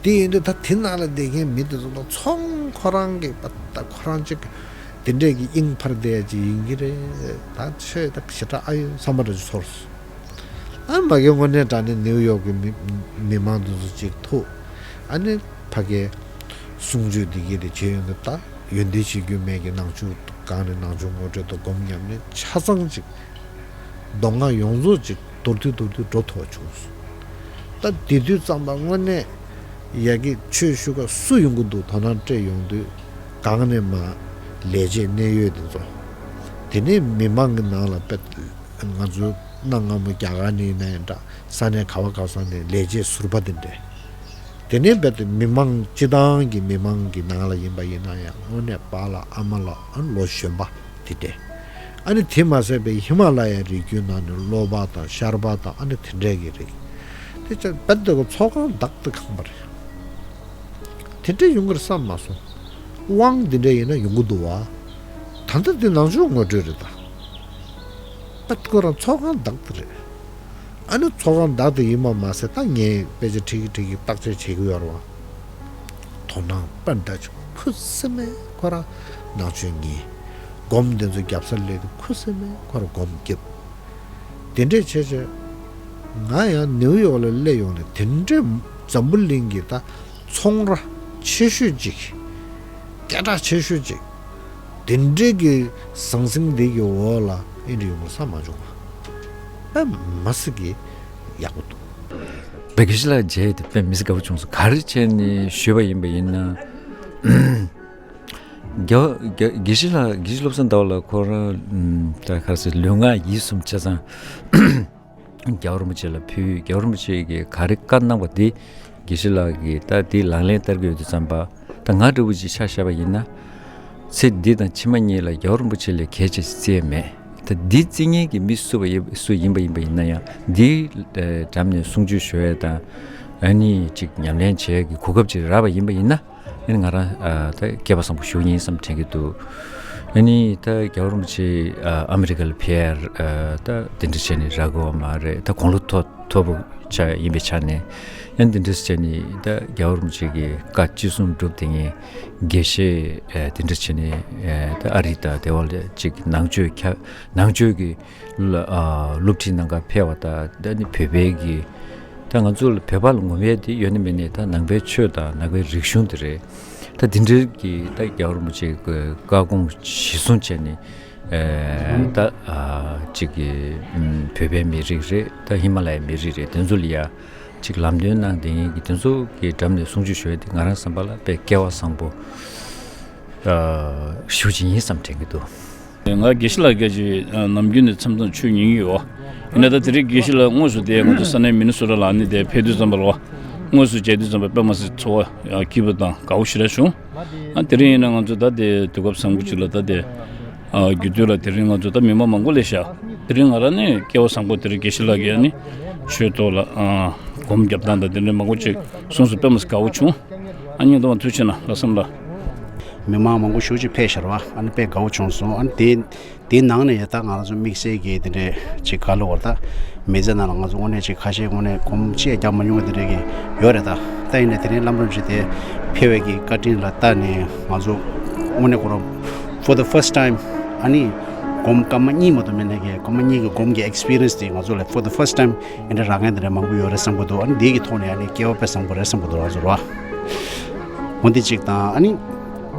དེ་ཡིན་དུས་ད་དེ་ནང་ལ་བསྡད་མཁན་མི་དེ་ཚོ་ད་ཚོང་ཁོ་རང་གི་པ་ད་ཁོ་རང་ཅིག་དེ་འདྲས་ཀྱི་དབྱིངས་འཕར་བསྡད་ཡ་ཅིག་ཡིན་གྱི་རེད། ད་ཆོས་ད་ཞེ་དྲག་ཨ་ཡོད་བསམ་པ་འདྲ་ཅིག་ཚོར་སོང་། ཨ་མ་གི་དངོས་གནས་དྲང་གནས་ནིའུ་ཡོག་གི་མི་མི་མང་དེ་ཚོ་ཅིག་ཐུག་ཨ་ནི་ཕ་གི་གསུང་ཆོས་འདི་གི་དེ་བྱེད་ཡོང་དུས་ད་ཡོན་ཏན་བྱེད་རྒྱུ་མེད་ཀྱི་ནང་ཆོས་སྒང་ནས་ནང་ཆོས་ངོ་སྤྲོད་དང་སྒོམ་ཉམས་ལེན་ཆ་ཚང་ཅིག་མདོ་སྔགས་ཡོངས་རྫོགས་ཅིག་ མདོར་བསྡུས་མདོར་བསྡུས་འགྲོ་ཐུབ་པ་བྱུང་སོང་། ད་དེ་དུས་ཙམ་པ་དངོས་གནས་ཡ་གི་ཆོས་ཞུ་ག་སུ་ཡོང་གི་འདུག་དོ་སྣང་སྤྲད་ཡོང་དུས་སྒང་ནས་མ་ལས་བྱེད་གནད་ཡོད་དེ་ཚོ། དེ་ནས་མི་མང་གི་ནང་ལ་དཔེ་ང་ཚོའི་གནའ་སྔ་མོ་རྒྱ་གར་ནས་ཡིན་ན་ཡང་འདྲ་ས་གནས་ག་བ་ག་ས་ནས་ལས་བྱེད་ཟུར་པ་དེ་འདྲས། དེ་ནས་རྦད་དེ་མི་མང་སྤྱི་བཏང་གི་མི་མང་གི་ནང་ལ་ཡིན་པ་ཡིན་ན་ཡང་དངོས་གནས་པཱ་ལགས་ཨ་མ་ལགས་ཨ་ལོ་གཞོན་པ་དེ་འདྲས། ཨ་ནི་དེ་མ་ཟད་པའི་ཧི་མ་ལ་ཡའི་རི་རྒྱུད་ནང་ནས་གློ་བ་དང་ཤར་པ་དང་ཨ་ནི་དེ་འདྲས་ཀྱི་རིགས། དེ་ཚོ་རྦད་དེ་ཚོགས་ཁང་བདག་ཏུ་ཁེངས་པ་རེད། དེ་འདྲས་ཡོང་གི་རེད་བསམ་མ་སོང་། དབང་འདི་འདྲས་ཡིན་ན་ཡོང་གི་འདུག་བ། ད་ལྟ་འདི་ནང་ཆོས་ངོ་སྤྲོད་རེད་ད། ད་ཁོ་རང་ཚོགས་ཁང་བདག་ཏུ་རེད། ཨ་ནི་ཚོགས་ཁང་བདག་ཏུ་ཡིན་པ་མ་ཟད་ད་ངས་དཔེ་ཆ་ཁྲིད་ཀྱི་ཁྲིད་ཀྱི་བརྟག་དཔྱད་བྱེད་ཀྱི་ཡོད་རེད་བ། དོ་སྣང་དཔེ་འདྲ་ཆུང་ཁུ་སིམ་མེ་ཁོ་རང་ནང་ཆོས་ཉན། སྒོམ་འདི་ཚོ་རྒྱབ་ས་སླེབས་དུས་ཁུ་སིམ་མེ་ཁོ་རང་སྒོམ་རྒྱབ། དེ་འདྲས་བྱས་བྱས། ང་ཡང་ནིའུ་ཡོག་ལ་སླེབས་ཡོང་ནས་དེ་འདྲས་འཛམ་བུ་གླིང་གི་ད་ཚོང་ར་ཆེ་ཤོས་ཅིག་སྐད་གྲགས་ཆེ་ཤོས་ཅིག་དེ་འདྲས་ཀྱི་ཟང་ཟིང་འདི་གི་འོག་ལ་ཨེ་འདྲས་ཡོང་བ་བསམ་མ་བྱུང་བ། དཔེ་མ་སྲིད་ཀྱི་ཡག་པོ་འདུག་དགེ་བཤེས་ལགས་མཇལ་ཏེ་དཔེ་མི་སྲིད་དགའ་པོ་བྱུང་སོང་། ག་རེ་བྱས་ནས་ཞུས་པ་ཡིན་པ་ཡིན་ན། རྒྱ་རྒྱ་དགེ་བཤེས་ལགས་དགེ་བཤེས་བློ་བཟང་ཟླ་བ་ལགས་ཁོ་རང་ད་ག་རེ་ཟེར་ལུས་ངག་ཡིད་གསུམ་ཆ་ཚང་རྒྱལ་བ་རིན་པོ་ཆེ་ལ་ཕུལ། རྒྱལ་བ་རིན་པོ་ཆེ་གིས་ག་རེ་བཀའ་གནང་བ་འདི་དགེ་བཤེས་ལགས་ཀྱིས་ད་འདི་ལག་ལེན་བསྟར་གྱི་ཡོད་དུས་ཙམ་པ། ད་ང་འདྲ་བོ་ཅིག་ཆ་བཞག་པ་ཡིན་ན། ཚེ་འདི་དང་ཕྱི་མ་གཉིས་ལ་རྒྱལ་བ་རིན་པོ་ཆེ་ལས་གལ་ཆེ་ཞིག་བརྩིས་མེད། ད་འདི་བརྩི་མཁན་གྱི་མི་སུ་བ་ཡིན་སུ་ཡིན་པ་ཡིན་པ་ཡིན་ན་ཡང་འདིའི་འགྲམ་ནས་གསུང་ཆོས་ཞུ་ཡས་དང་། ཨ་ནི་ཅིག་ཉམས་ལེན་བྱེད་ཡས་ཀྱི་གོ་སྐབས་ཅིག་རག་པ་ཡིན་པ་ཡིན་ན། ཨ་ནི་ང་རང་ཨ་ད་སྐལ་བ་བཟང་པོ་ཞུ་གི་ཡིན་བསམ་དྲན་གྱི་འདུག་ཨ་ནི་ད་རྒྱལ་བ་རིན་པོ་ཆེ་ཨ་ཨ་མི་རི་ཀ་ལ་ཕེབས་ཡས་ཨ་ད་དེ་འདྲ་བྱས་ནས་རག་གི་ཡོད་མ་རེད། ད་དགུང་ལོ་མཐོ་མཐོ་པོ་ཆགས་ཡིན་པའི་ཆ་ནས། ཡང་འདི་འདྲ་བྱས་ནས་ད་རྒྱལ་བ་རིན་པོ་ཆེ་གི་བཀའ་ཅི་གསུང་སྒྲུབ་དེ་ངས་དགེ་བཤེས་ཨ་དེ་འདྲ་བྱས་ནས་ཨ་ད་ཨ་རི་དང་དེ་བ་ལ་ཅིག་ནང་ཆོས་ཁྱབ་ནང་ཆོས་ཀྱི་ལ་ཨ་སློབ་ཁྲིད་གནང་གར་ཕེབས་པ་དང་། ད་ནི་བོད་པའི་གི་ད་ང་ཚོ་ལ་བོད་པ་ལ་ངོམ་ཡས་དེ་ཡོད་ནི་མེད་ནི་ད་ནང་པའི་ཆོས་དང་ནང་པའི་རིག་གཞུང་དེ་རེད། ད་དེ་འདྲའི་གི་ད་རྒྱལ་བ་རིན་པོ་ཆེ་གི་བཀའ་དགོངས་གཞིར་བཟུང་བྱས་ནས་ཨ་ད་ཨ་ཅིག་གི་ཨམ་བོད་པའི་མི་རིགས་རེད། ད་ཧི་མ་ལ་ཡའི་མི་རིགས་རེད། དེ་ཚོ་ལ་ཡ་ཅིག་ལམ་སྟོན་གནང་དེ་ངས་ཀྱི་དེ་ཚོ་གི་འགྲམ་ནས་གསུང་ཆོས་ཞུ་ཡས་དེ་ང་རང་བསམ་པ་ལ་དཔེ་སྐལ་བ་བཟང་པོ་ཨ་ཞེ་པོ་ཅིག་ཡིན་བསམ་དྲན་གྱི་འདུག་ང་དགེ་བཤེས་ལགས་སྐད་ཅིག་ནམ་རྒྱུན་ནས་མཚམས་མཚམས་ཆོས་ཉན་གྱི་ཡོད། ཡིན་ན་ད་དེ་རིང་དགེ་བཤེས་ལགས་དངོས་སུ་དེ་ང་ཚོ་ས་གནས་མི་ནི་སོ་ཊ་ལ་ཨ་ནི་དེ་ཕེབས་དུས་ཙམ་པ་ལ་དངོས་སུ་མཇལ་དུས་ཙམ་པ་དཔེ་མ་སྲིད་ཚོར་བ་སྐྱིད་པོ་དང་དགའ་བོ་ཞེ་དྲག་བྱུང་། ཨ་དེ་རིང་ཡིན་ན་ང་ཚོ་ད་དེ་དུས་སྐབས་བཟང་པོ་ཅིག་ལ་ད་དེ་ཨ་རྒྱུ་དུས་ལ་དེ་རིང་ང་ཚོ་ད་མི་མང་མང་པོ་སླེབས་ཤག་དེ་རིང་ང་རང་ནས་སྐལ་བ་བཟང་པོ་དེ་རིང་དགེ་བཤེས་ལགས་ཀྱིས་ཨ་ནི་ཆོས་ཐོག་ལ་ཨ་སྒོམ་རྒྱབ་སྟངས་དང་དེ་འདྲའི་མང་པོ་ཅིག་གསུངས་སོང་། དཔེ་མ་སྲིད་དགའ་བོ་བྱུང་། ཨ་སྙིང་གཏམ་ཐུགས་རྗེ་གནང་། ལྷག་བསམ་ལགས། མི་མང་མང་པོ་ཞེ་པོ་ཅིག་ཕེབས་ཤར་བ་ཨ་ནི་དཔེ་དགའ་བོ་བྱུང་སོང་། ཨ་ནི་དེ་དེའི་ནང་ནས་ཡ་ད་ང་རང་ཚོ་དམིགས་བསལ་གྱི་དེ་འདྲའི་ཅིག་ག་ལབ་དགོས་རེད། ད་མི་ཚེ་ནང་ལ་ང་ཚོ་དངོས་གནས་ཅིག་ཁ་ཤས་དངོས་གནས་སྒོམ་ཅི་ཡང་རྒྱག་མ་མྱོང་བ་དེ་འདྲ་གི་ཡོད་རེད། ད་ད་ཡིན་ནའི་དེ་རིང་ལམ་རིམ་བཞིན་དེ་ཕེབས་པའི་གི་བཀའ་དྲིན་ལ་བལྟས་ནས་ང་ཚོ་དངོས་གནས་ཁོ་རང་for the first time ཨ་ནི་སྒོམ་སྐར་མ་གཉིས་མ་གཏོགས་མེད་ནའི་གི་སྐར་མ་གཉིས་ཀྱི་སྒོམ་གྱི་ཨེགས་པི་རི་ཡེན་སི་དེ་ང་ཚོ་ལ་for the first time ཨེ་འདྲ་རག་མཁན་དེ་འདྲ་མང་པོ་ཡོད་རེད་བསམ་གྱི་འདུག་ཨ་ནི་དེ་གི་ཐོག་ནས་ཨ་ནི་སྐལ་བ་དཔེ་བཟང་པོ་རེད་བསམ་གྱི་འདུག་ང་ཚོ་ར། འོ་འདི་གཅིག་དང་ཨ་ནི།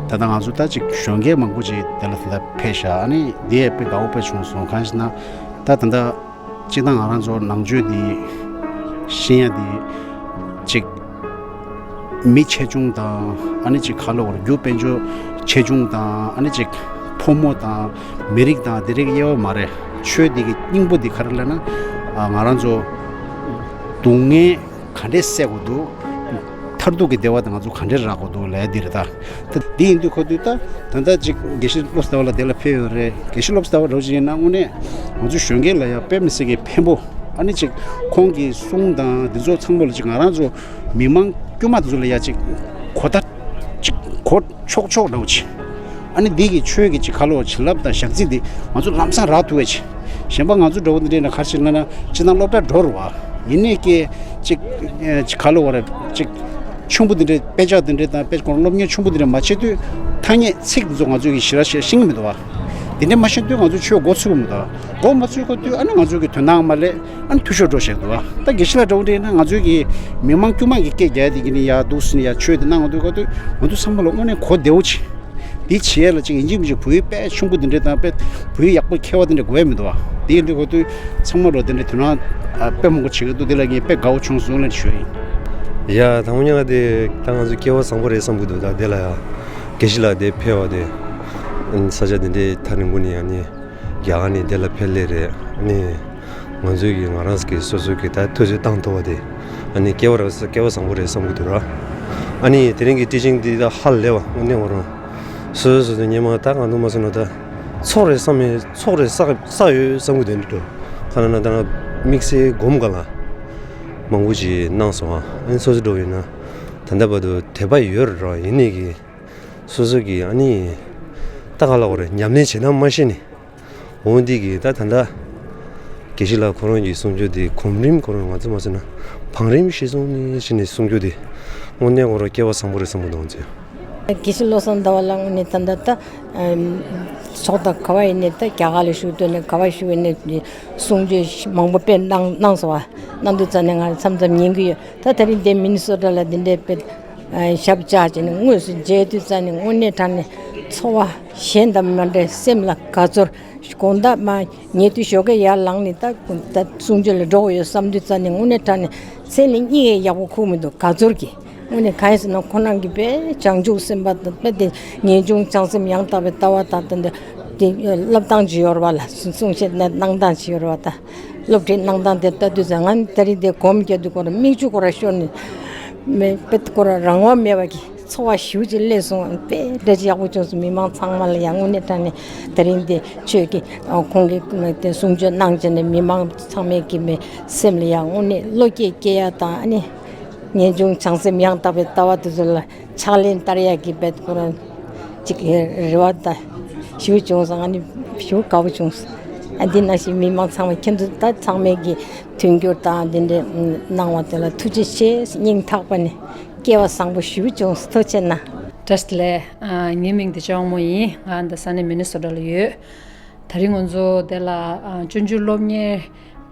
ད་ལྟ་ང་ཚོ་ད་ཅིག་གཞོན་སྐྱེས་མང་པོ་ཅིག་དེ་ལ་དེ་འདྲ་ཕེབས་ཤག་ཨ་ནི་དེ་ཡང་དཔེ་དགའ་བོ་དཔེ་བྱུང་སོང་། གང་ཞེ་ན། ད་ད་ལྟ་སྤྱིར་བཏང་ང་རང་ཚོ་ནང་ཆོས་འདི་ཤེས་ཡ་འདི་ཅིག་མི་ཆེ་ཆུང་དང་ཨ་ནི་ཅིག་ག་ལབ་དགོས་རེད། རྒྱུ་དཔལ་འབྱོར་ཆེ་ཆུང་དང་ཨ་ནི་ཅིག་ཕོ་མོ་དང་མི་རིགས་དང་དེ་རིགས་དབྱེ་བ་མ་རེད། ཆོས་འདི་གི་སྙིང་པོ་འདི་ག་རེ་ལབ་ན། ང་རང་ཚོ་སྡུག་བསྔལ་ག་འདྲས་སེལ་དགོས་འདུག་མཐར་ཐུག་གི་བདེ་བ་དེ་ང་ཚོ་ག་འདྲས་རག་དགོས་འདུག་ལབ་ཡ་འདི་རེད་ད། ད་འདི་ཡིན་དུས་ཁོ་དུས་ད་ད་ལྟ་ཅིག་དགེ་བཤེས་བློ་བཟང་ཟླ་བ་ལགས་དེ་ལ་ཕེབས་ཡོད་རེད། དགེ་བཤེས་བློ་བཟང་ཟླ་བ་འདྲ་བོ་ཅིག་ཡིན་ན་དངོས་གནས་ང་ཚོ་གཞོན་སྐྱེས་ལ་ཡ་དཔེ་མི་སྲིད་ཀྱི་ཕན་པོ། ཨ་ནི་ཅིག་ཁོང་གི་གསུང་དང་འདི་ཚོ་ཚང་མ་ལ་ཅིག་ང་རང་ཚོ་མི་མང་དཀྱུས་མ་དེ་ཚོ་ལ་ཡ་ཅིག་གོ་བརྡ་ཅིག་གོ་ཆོག་ཆོག་འདྲ་བོ་ཅིག་ཨ་ནི་འདི་གི་ཆོས་ཀྱི་ཅིག་ག་ལབ་དགོས་རེད། བྱིན་རླབས་དང་ཞག་རྩི་འདི་ང་ཚོ་ལམ་སང་རག་ཐུབ་པ་ཅིག་གཞན་པ་ང་ཚོ་འདྲ་བོ་འདི་འདྲ་ཡིན་ན་ག་རེ་ཟེར་ན་ན་སྤྱིར་བཏང་སློབ་གྲྭ་འགྲོ་རུ་བ་ཡིན་ནའི་ཀྱེ་ཅིག་ཨེ་ཅིག་ག་ལབ་དགོས་རེད། ཅིག་ཆུང་པོ་འདི་འདྲའི་དཔེ་ཆ་འདི་འདྲའི་དང་དཔེ་ཁོང་སློབ་གཉེར་ཆུང་པོ་འདི་འདྲ་མ་བྱེད་དུས་ཐ་སྙད་ཚིག་འདི་ཚོ་ང་ཚོས་ཀྱི་ཞེ་དྲག་ཤེས་ཤེས་ཀྱི་མི་འདུག་བ། འདི་འདྲ་མ་ཤེས་དུས་ང་ཚོ་ཆོས་མགོ་ཚོད་ཀྱི་མི་འདུག་བ། མགོ་མ་ཚོད་གོ་དུས་ཨ་ནི་ང་ཚོ་གི་དོན་དག་མ་ལས་ཨ་ནི་འཐུས་ཤོར་འགྲོ་བཞག་འདུག་བ། ད་དགེ་བཤེས་ལགས་འདྲ་བོ་འདྲ་ཡིན་ན་ང་ཚོའི་གི་མི་མང་དཀྱུས་མ་གི་སྐད་རྒྱག་ཡ་དེ་གི་ནི་ཡ་འདུག་ཟེར་ནི་ཡ་ཆོས་དེ་གནང་འདུག་གོ་དུས་ང་ཚོ་ཚང་མ་ལ་དངོས་གནས་གོ་བདེ་བོ་ཆེ། འདི་བྱེད་ཡས་ལ་ཅིག་ཡིན་གཅིག་མིན་གཅིག་བོད་ཡིག་དཔེ་ཆུང་པོ་འདི་འདྲ་དང་དཔེ་བོད་ཡིག་ཡག་པོ་མཁས་པ་འདི་འདྲ་དགོས་ཡ་མི་འདུག་བ། དེ་ཡིན་དུས་གོ་དུས་ཚང་མ་རོ་དེ་འདྲའི་དོ་སྣང་ཨ་དཔེ་མང་པོ་བྱེད་ཀྱི་འདུག་དེ་ལ་ངས་དཔེ་དགའ་བོ་བྱུང་སོང་ལན་ཞུ་ཡིན། ཡ་དང་པོ་ཉག་དེ་ད་ང་ཚོ་སྐལ་བ་བཟང་པོ་རེད་བསམ་གྱི་འདུག་ད་དེ་ལ་ཡ་དགེ་བཤེས་ལགས་དེ་ཕེབས་པ་དེ་ས་ཆ་དེ་འདྲའི་ཐག་རིང་པོ་ནས་ཡ་ནི་རྒྱ་གར་ནས་དེ་ལ་ཕེབས་ལེ་རེད་ནི། ང་ཚོའི་གི་ང་རང་གི་སོ་སོའི་གི་ད་དུས་ཚོད་བཏང་ཐུབ་པ་དེ་ཨ་ནི་སྐལ་བ་ར་སྐལ་བ་བཟང་པོ་རེད་བསམ་གྱི་འདུག་ར། ཨ་ནི་དེ་རིང་གི་ཊི་ཆིང་འདི་ད་ཧ་ལས་པ་དངོས་གནས་ང་རང་སོ་སོ་སོ་སོའི་སྙན་མ་ད་གང་འདུག་མ་སོང་ན་ད་ཚོགས་རེད་བསམ་མེད་ཚོགས་རེད་བསགས་བསགས་ཡོད་བསམ་གྱི་འདུག་འདི་འགྲོ་ཁ་ན་ན་ད་དམིགས་བསལ་སྒོམ་ག་ལ་མང་པོ་ཅིག་གནང་སོང་ཨ། ཨ་ནི་སོ་སོ་འགྲོ་ཡིན་ན་ད་ལྟ་བར་དུ་དད་པ་ཡོད་ར་ཡིན་ནི་གི་སོ་སོ་གི་ཨ་ནི་ད་ག་ལ་བ་རེད་ཉམས་ལེན་བྱེད་ན་མ་ཤེས་ནི། འོ་འདི་གི་ད་ད་ལྟ་དགེ་བཤེས་ལགས་ཁོ་རང་གི་གསུང་ཆོས་འདི་གོམ་རིམ་ཁོ་རང་ང་ཚོ་མ་ཟེར་ན་བང་རིམ་ཤེས་སོང་ནི་ཞེས་ནས་གསུང་རྒྱུ་འདི་དངོས་གནས་ཁོ་རང་སྐལ་བ་བཟང་པོ་རེད་བསམ་གྱི་འདུག་ང་ཚོས། དགེ་བཤེས་བློ་བཟང་ཟླ་བ་ལགས་དངོས་གནས་ད་ལྟ་ད་ཚོགས་དང་ག་བ་ཡིན་ནས་ད་རྒྱ་གར་ལ་བཞུགས་དོན་ནས་ག་བ་བཞུགས་ཡིན་ནས་གསུང་ཆོས་མང་པོ་དཔེ་གནང་གནང་སོང་བ་གནང་དུས་ཙ་ནས་ང་མཚམས་མཚམས་ཉན་གི་ཡོད། ད་དེ་རིང་འདི་མི་ནི་སོ་ཊ་ལ་འདི་འདྲའི་དཔེ་ཞབས་བཅགས་བྱས་ནས་དངོས་སུ་མཇལ་དུས་ཙ་ནས་དངོས་གནས་དྲང་ནས་ཚོར་བ་གཞན་དང་མ་འདྲ་སེམས་ལ་དགའ་ཚོར། དགོང་དག་མ་ཉལ་དུས་ཞོགས་ཀས་ཡར་ལངས་ནས་ད་ད་གསུང་ཆོས་ལ་འགྲོ་དགོས་ཡོད་བསམ་དུས་ཙ་ནས་དངོས་གནས་དྲང་ནས་སེམས་ལ་གཉིད་ཡག་པོ་ཁུག་མི་འདུག་དགའ་ཚོར་གྱིས་དངོས་གནས་གང་ཡིན་ཟེར་ན་ཁོ་རང་གི་དཔེ་བྱང་ཆུབ་སེམས་དཔའ་དང་དཔེ་དེ་ངེས་འབྱུང་བྱང་སེམས་ཡང་དག་པའི་ལྟ་བ་དང་ད་འདི་དེ་བསླབ་སྟངས་ཅིག་ཡོད་རེད་བ་ལ་གསུང་བཤད་གནང་སྟངས་ཅིག་ཡོད་རེད་བ་ད་སློབ་ཁྲིད་གནང་སྟངས་དེ་ལྟ་དུས་ཙ་ང་ད་རིང་དེ་སྒོམ་རྒྱག་དུས་ཁོ་རང་མིག་ཆུ་ཁོ་རང་ཤོར་ནས་མེད་དཔེ་ཁོ་རང་རང་དབང་མེད་པ་གི་ཚོར་བ་ཞེ་པོ་ཅིག་སླེབས་སོང་། དཔེ་འདྲ་ཅིག་ཡག་པོ་བྱུང་སོང་། མི་མང་ཚང་མ་ལ་ཡང་དངོས་གནས་དྲང་གནས་དེ་རིང་འདི་ཆོས་ཀྱི་ཁོང་གིས་དེ་གསུང་ཆོས་གནང་བྱས་ནས་མི་མང་ཚང་མའི་གི་མི་སེམས་ལ་ཡང་དངོས་གནས་བློ་སྐྱེད་སྐྱེ་ཡ་དང་ཨ་ནི་ངེས་འབྱུང་བྱང་སེམས་ཡང་དག་པའི་ལྟ་བ་དེ་ཚོ་ལ་ཕྱག་ལེན་བསྟར་ཡ་གི་དཔེ་ཁོ་རང་ཅིག་རེ་བ་དང་ཞེ་པོ་བྱུང་སོང་། ཨ་ནི་ཞེ་པོ་དགའ་པོ་བྱུང་སོང་། ཨ་འདི་ནང་བཞིན་མི་མང་ཚང་མ་ཁྱེད་ཚོ་ད་ཚང་མས་གི་མཐུན་འགྱུར་དང་འདི་འདྲའི་གནང་བ་དེ་ལ་ཐུགས་རྗེ་ཆེ། སྙིང་ཐག་པ་ནས་སྐལ་བ་བཟང་པོ་ཞེ་པོ་བྱུང་སོང་། ཐུགས་རྗེ་གནང་། བཀྲ་ཤིས་བདེ་ལེགས། ཨ་ངའི་མིང་བདེ་ཆེན་དབང་མོ་ཡིན། ང་འདི་ས་གནས་མི་ནི་སོ་ཊ་ལ་ཡོད། དེ་རིང་ང་ཚོ་འདི་ལ་ཨ་སྤྱོད་འཇུག་སློབ་གཉེར་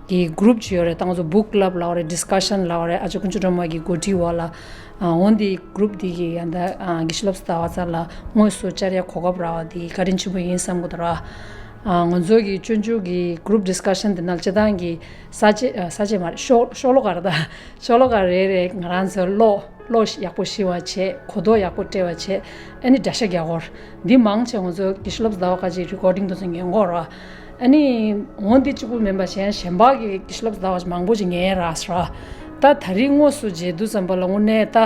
གྱི་གུ་རུབ་ཅིག་ཡོད་རེད། ད་ང་ཚོ་བུག་ཀི་ལབ་ལབ་པ་རེད། ཌི་སི་ཀ་ཤན་ལབ་པ་རེད། ཨ་ཅག་དཀོན་མཆོག་སྒྲོལ་མ་གི་འགོ་ཁྲིད་འོག་ལ་ཨ་འོ་འདི་གུ་རུབ་འདི་གི་ཡ་ད་ཨ་དགེ་བཤེས་བསླབ་གསོ་ཟླ་བ་ཚ་ལ་དངོས་སུ་བཅར་ཡ་གོ་སྐབས་རག་པ་འདི་བཀའ་དྲིན་ཆེན་པོ་ཡིན་བསམ་གི་འདུག་ར། ཨ་ང་ཚོ་གི་སྤྱོད་འཇུག་གི་གུ་རུབ་ཌི་སི་ཀ་ཤན་འདི་ནང་ལ་སྤྱིར་བཏང་གི་ས་བཅད་ཨ་ས་བཅད་མ་རེད། ཤོ་ཤོ་ལོ་ཀ་རེད། ད་ཤོ་ལོ་ཀ་རེ་རེ་ང་རང་ཚོ་ཀློག་ཀློག་ཡག་པོ་ཤེས་པ་བྱས། གོ་རྟོགས་ཡག་པོ་སྤྲད་པ་བྱས། ཨ་ནི་སྒྲ་ཤ་རྒྱག་གོ། འདི་མང་ཆེ་ང་ཚོ་དགེ་བཤེས་བསླབ་གསོ་ཟླ་བ་ཁ་ཅིག་རི་ཀོར་ཌིང་དེ་ཚོ་ཉན་གོ་ར། ཨ་ནི་འོ་འདི་གཅིག་པུ་མིན་པ་གཞན་གཞན་པ་གི་དགེ་བཤེས་བསླབ་གསོ་ཟླ་བ་མང་པོ་ཅིག་ཉན་རག་སོང་ར། ད་དེ་རིང་དངོས་སུ་མཇལ་དུས་ཙམ་པ་ལ་དངོས་གནས་ད་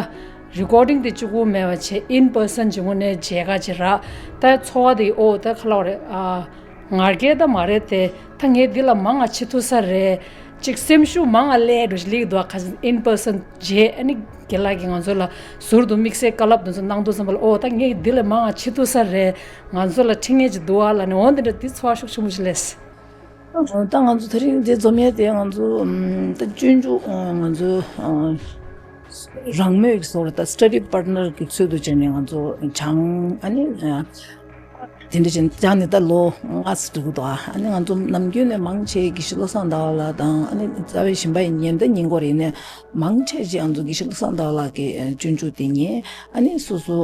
རི་ཀོར་ཌིང་དེ་གཅིག་པུ་མེད་པ་བྱས་ཨིན་པར་སན་ཅིག་དངོས་གནས་མཇལ་ཁ་ཅིག་རག། ད་ཚོར་བ་དེ་ཨོ་ད་ག་ལབ་དགོས་རེད། ཨ། ང་རྒྱལ་ད་མ་རེད་དེ། ད་ངས་འདི་ལ་མང་ང་བྱེད་ཐུབ་ས་རེད། ཅིག་སེམས་ཤུགས་མང་ང་སླེབས་འགྲོ་ཞིག་ལིག་འདུག་ཁ་ཨིན་པར་སན་མཇལ། ཨ་ནི་རྒན་ལགས་ཀྱིས་ང་ཚོ་ལ་ཟུར་དུ་དམིགས་བསལ་བཀའ་སློབ་དེ་ཚོ་གནང་དུས་ཙམ་པ་ལ་ཨོ་ད་ངས་འདི་ལས་མང་ང་བྱེད་ཐུབ་ས་རེད། ང་ཚོ་ལ་འཕྲིན་ངེས་ཅིག་འདུག་ཨ་ལབ་ནས་འོ་འདི་འདྲ་འདི་ཚོར་བ་ཤུགས་ཆེན་པོ་ཞིག་སླེབས། ད་ང་ཚོ་དེ་རིང་འདི་འཛོམས་ཡས་དེ་ང་ཚོ་ཨམ་ད་སྤྱོད་འཇུག་ང་ཚོ་ཨ་རང་མོས་ཀྱི་བཟོ་འདྲ་ད་སི་ཊ་ཌི་པར་ཊི་ནར་གྱི་ཚུལ་དུ་བྱས་ནས་ང་ཚོ་སྦྱངས། ཨ་ནི་ཨ་དེ་འདྲ་བྱས་ནས་སྦྱངས་ནས་ད་ལོ་ལྔ་ཙམ་འགྲོ་གི་འདུག་ཨ་ནི་ང་ཚོ་ནམ་རྒྱུན་ནས་མང་ཆེ་དགེ་བཤེས་བློ་བཟང་ཟླ་བ་ལགས་དང་ཨ་ནི་རྩ་བའི་གཞན་པ་ཡིན་ཉན་ད་ཉན་གྱི་རེད། ཡིན་ནའི་མང་ཆེ་ཅིག་ང་ཚོ་དགེ་བཤེས་བློ་བཟང་ཟླ་བ་ལགས་ཀྱི་སྤྱོད་འཇུག་དེ་ཉན། ཨ་ནི་སོ་སོ་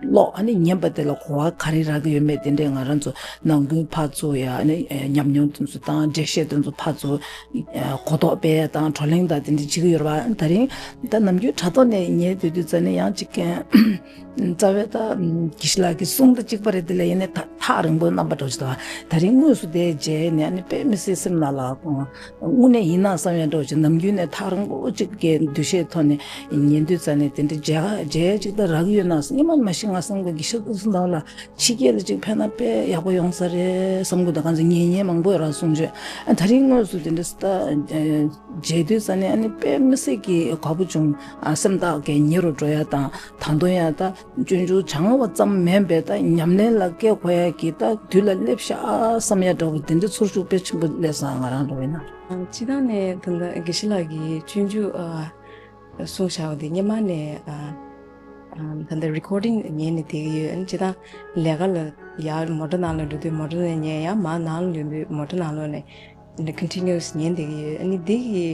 ཀློག་ཨ་ནི་ཉན་པ་དེ་ལ་གོ་བ་ག་རེ་རག་གི་ཡོད་མེད་དེ་འདྲས་ང་རང་ཚོ་ནང་ཁུལ་ཕར་ཚུར་ཡ་ཨ་ནི་ཉམས་མྱོང་དེ་ཚོ་དང་འགྲེལ་བཤད་དེ་ཚོ་ཕར་ཚུར་གོ་རྟོགས་སྤེལ་ཡ་དང་བགྲོ་གླེང་དང་དེ་འདྲ་བྱེད་ཀྱི་ཡོད་རེད་བ། ད་རིང་ད་ནམ་རྒྱུན་དྲ་ཐོག་ནས་ཉན་སྡོད་དུས་ཙ་ནས་ཡང་གཅིག་རྐྱང་རྩ་བའི་ད་དགེ་བཤེས་ལགས་ཀྱི་གསུང་ད་གཅིག་པ་རེད། དེ་ལ་ཡིན་ནའི་ཐག་ཐག་རིང་པོའི་རྣམ་པ་འདྲ་ཞིག་འདུག་བ། ད་རིང་དངོས་སུ་དེ་མཇལ་ནས་ཨ་ནི་དཔེ་མི་སྲིད་སེམས་ནང་ལ་དངོས་གནས་ཡིན་ན་བསམ་ཡ་འདྲ་ཞིག་ནམ་རྒྱུན་ནས་ཐག་རིང་པོ་གཅིག་གི་འདུ་ཤེས་ཐོག་ནས་ཉན་དུས་ཙ་ནས་དེ་འདྲ་མཇལ་མཇལ་ཡ་གཅིག་ད་རག་གི་ཡོད་ན་སྙིང་མ་མ་ཤི་ང་བསམ་གི་དགེ་བཤེས་བློ་བཟང་ཟླ་བ་ལགས་ཕྱི་རྒྱལ་ལ་ཅིག་ཕེབས་ན་དཔེ་ཡག་པོ་ཡོང་ས་རེད་བསམ་གི་འདུག་གང་ཚེ་ཉན་མཁན་མང་པོ་ཡོད་ར་གསུང་ཆོས། ཨ་ད་རིང་དངོས་སུ་དེ་འདྲ་ད་མཇལ་དུས་ཙ་ནས་ཨ་ནི་དཔེ་མི་སྲིད་ཀྱི་དགའ་པོ་བྱུང་། ཨ་སེམས་ཐག་གིས་ཉེ་རུ་འགྲོ་ཡ་དང་ད་དུང་ཡང་ད་སྤྱོད་འཇུག་སྦྱང་བ་ཙམ་མིན་པའི་ད་ཉམས་ལེན་ལ་བསྐྱལ་དགོས་ཡ་གི་ད་དུས་ལ་སླེབས་ཤག་བསམ་ཡ་འདྲ་བོ་དེ་འདྲ་ཚོར་ཤུགས་དཔེ་ཆེན་པོ་སླེབས་སོང་ང་རང་འདྲ་བོ་ཡིན་ན། སྤྱིར་བཏང་ནས་ད་ལྟ་དགེ་བཤེས་ལགས་ཀྱི་སྤྱོད་འཇུག་ཨ། གསུངས་བཞག་པ་དེ་སྔོན་མ་ནས་ཨ་ཨ་ད་ལྟ་རི་ཀོར་ཌིང་ཉན་ནས་བསྡད་ཀྱི་ཡོད། ཨ་ནི་སྤྱིར་བཏང་ལས་ཀ་ལ་ཡར་མོ་ཊ་ནང་ལ་འགྲོ་དུས་མོ་ཊ་ནང་ཉན། ཡང་མར་ནང་ལ་འགྲོ་དུས་མོ་ཊ་ནང་ལོགས་ནས་ཨ་ནི་ཀོན་ཊི་ནིའུ་སི་ཉན་བསྡད་ཀྱི་ཡོད། ཨ་ནི་འདི་གི་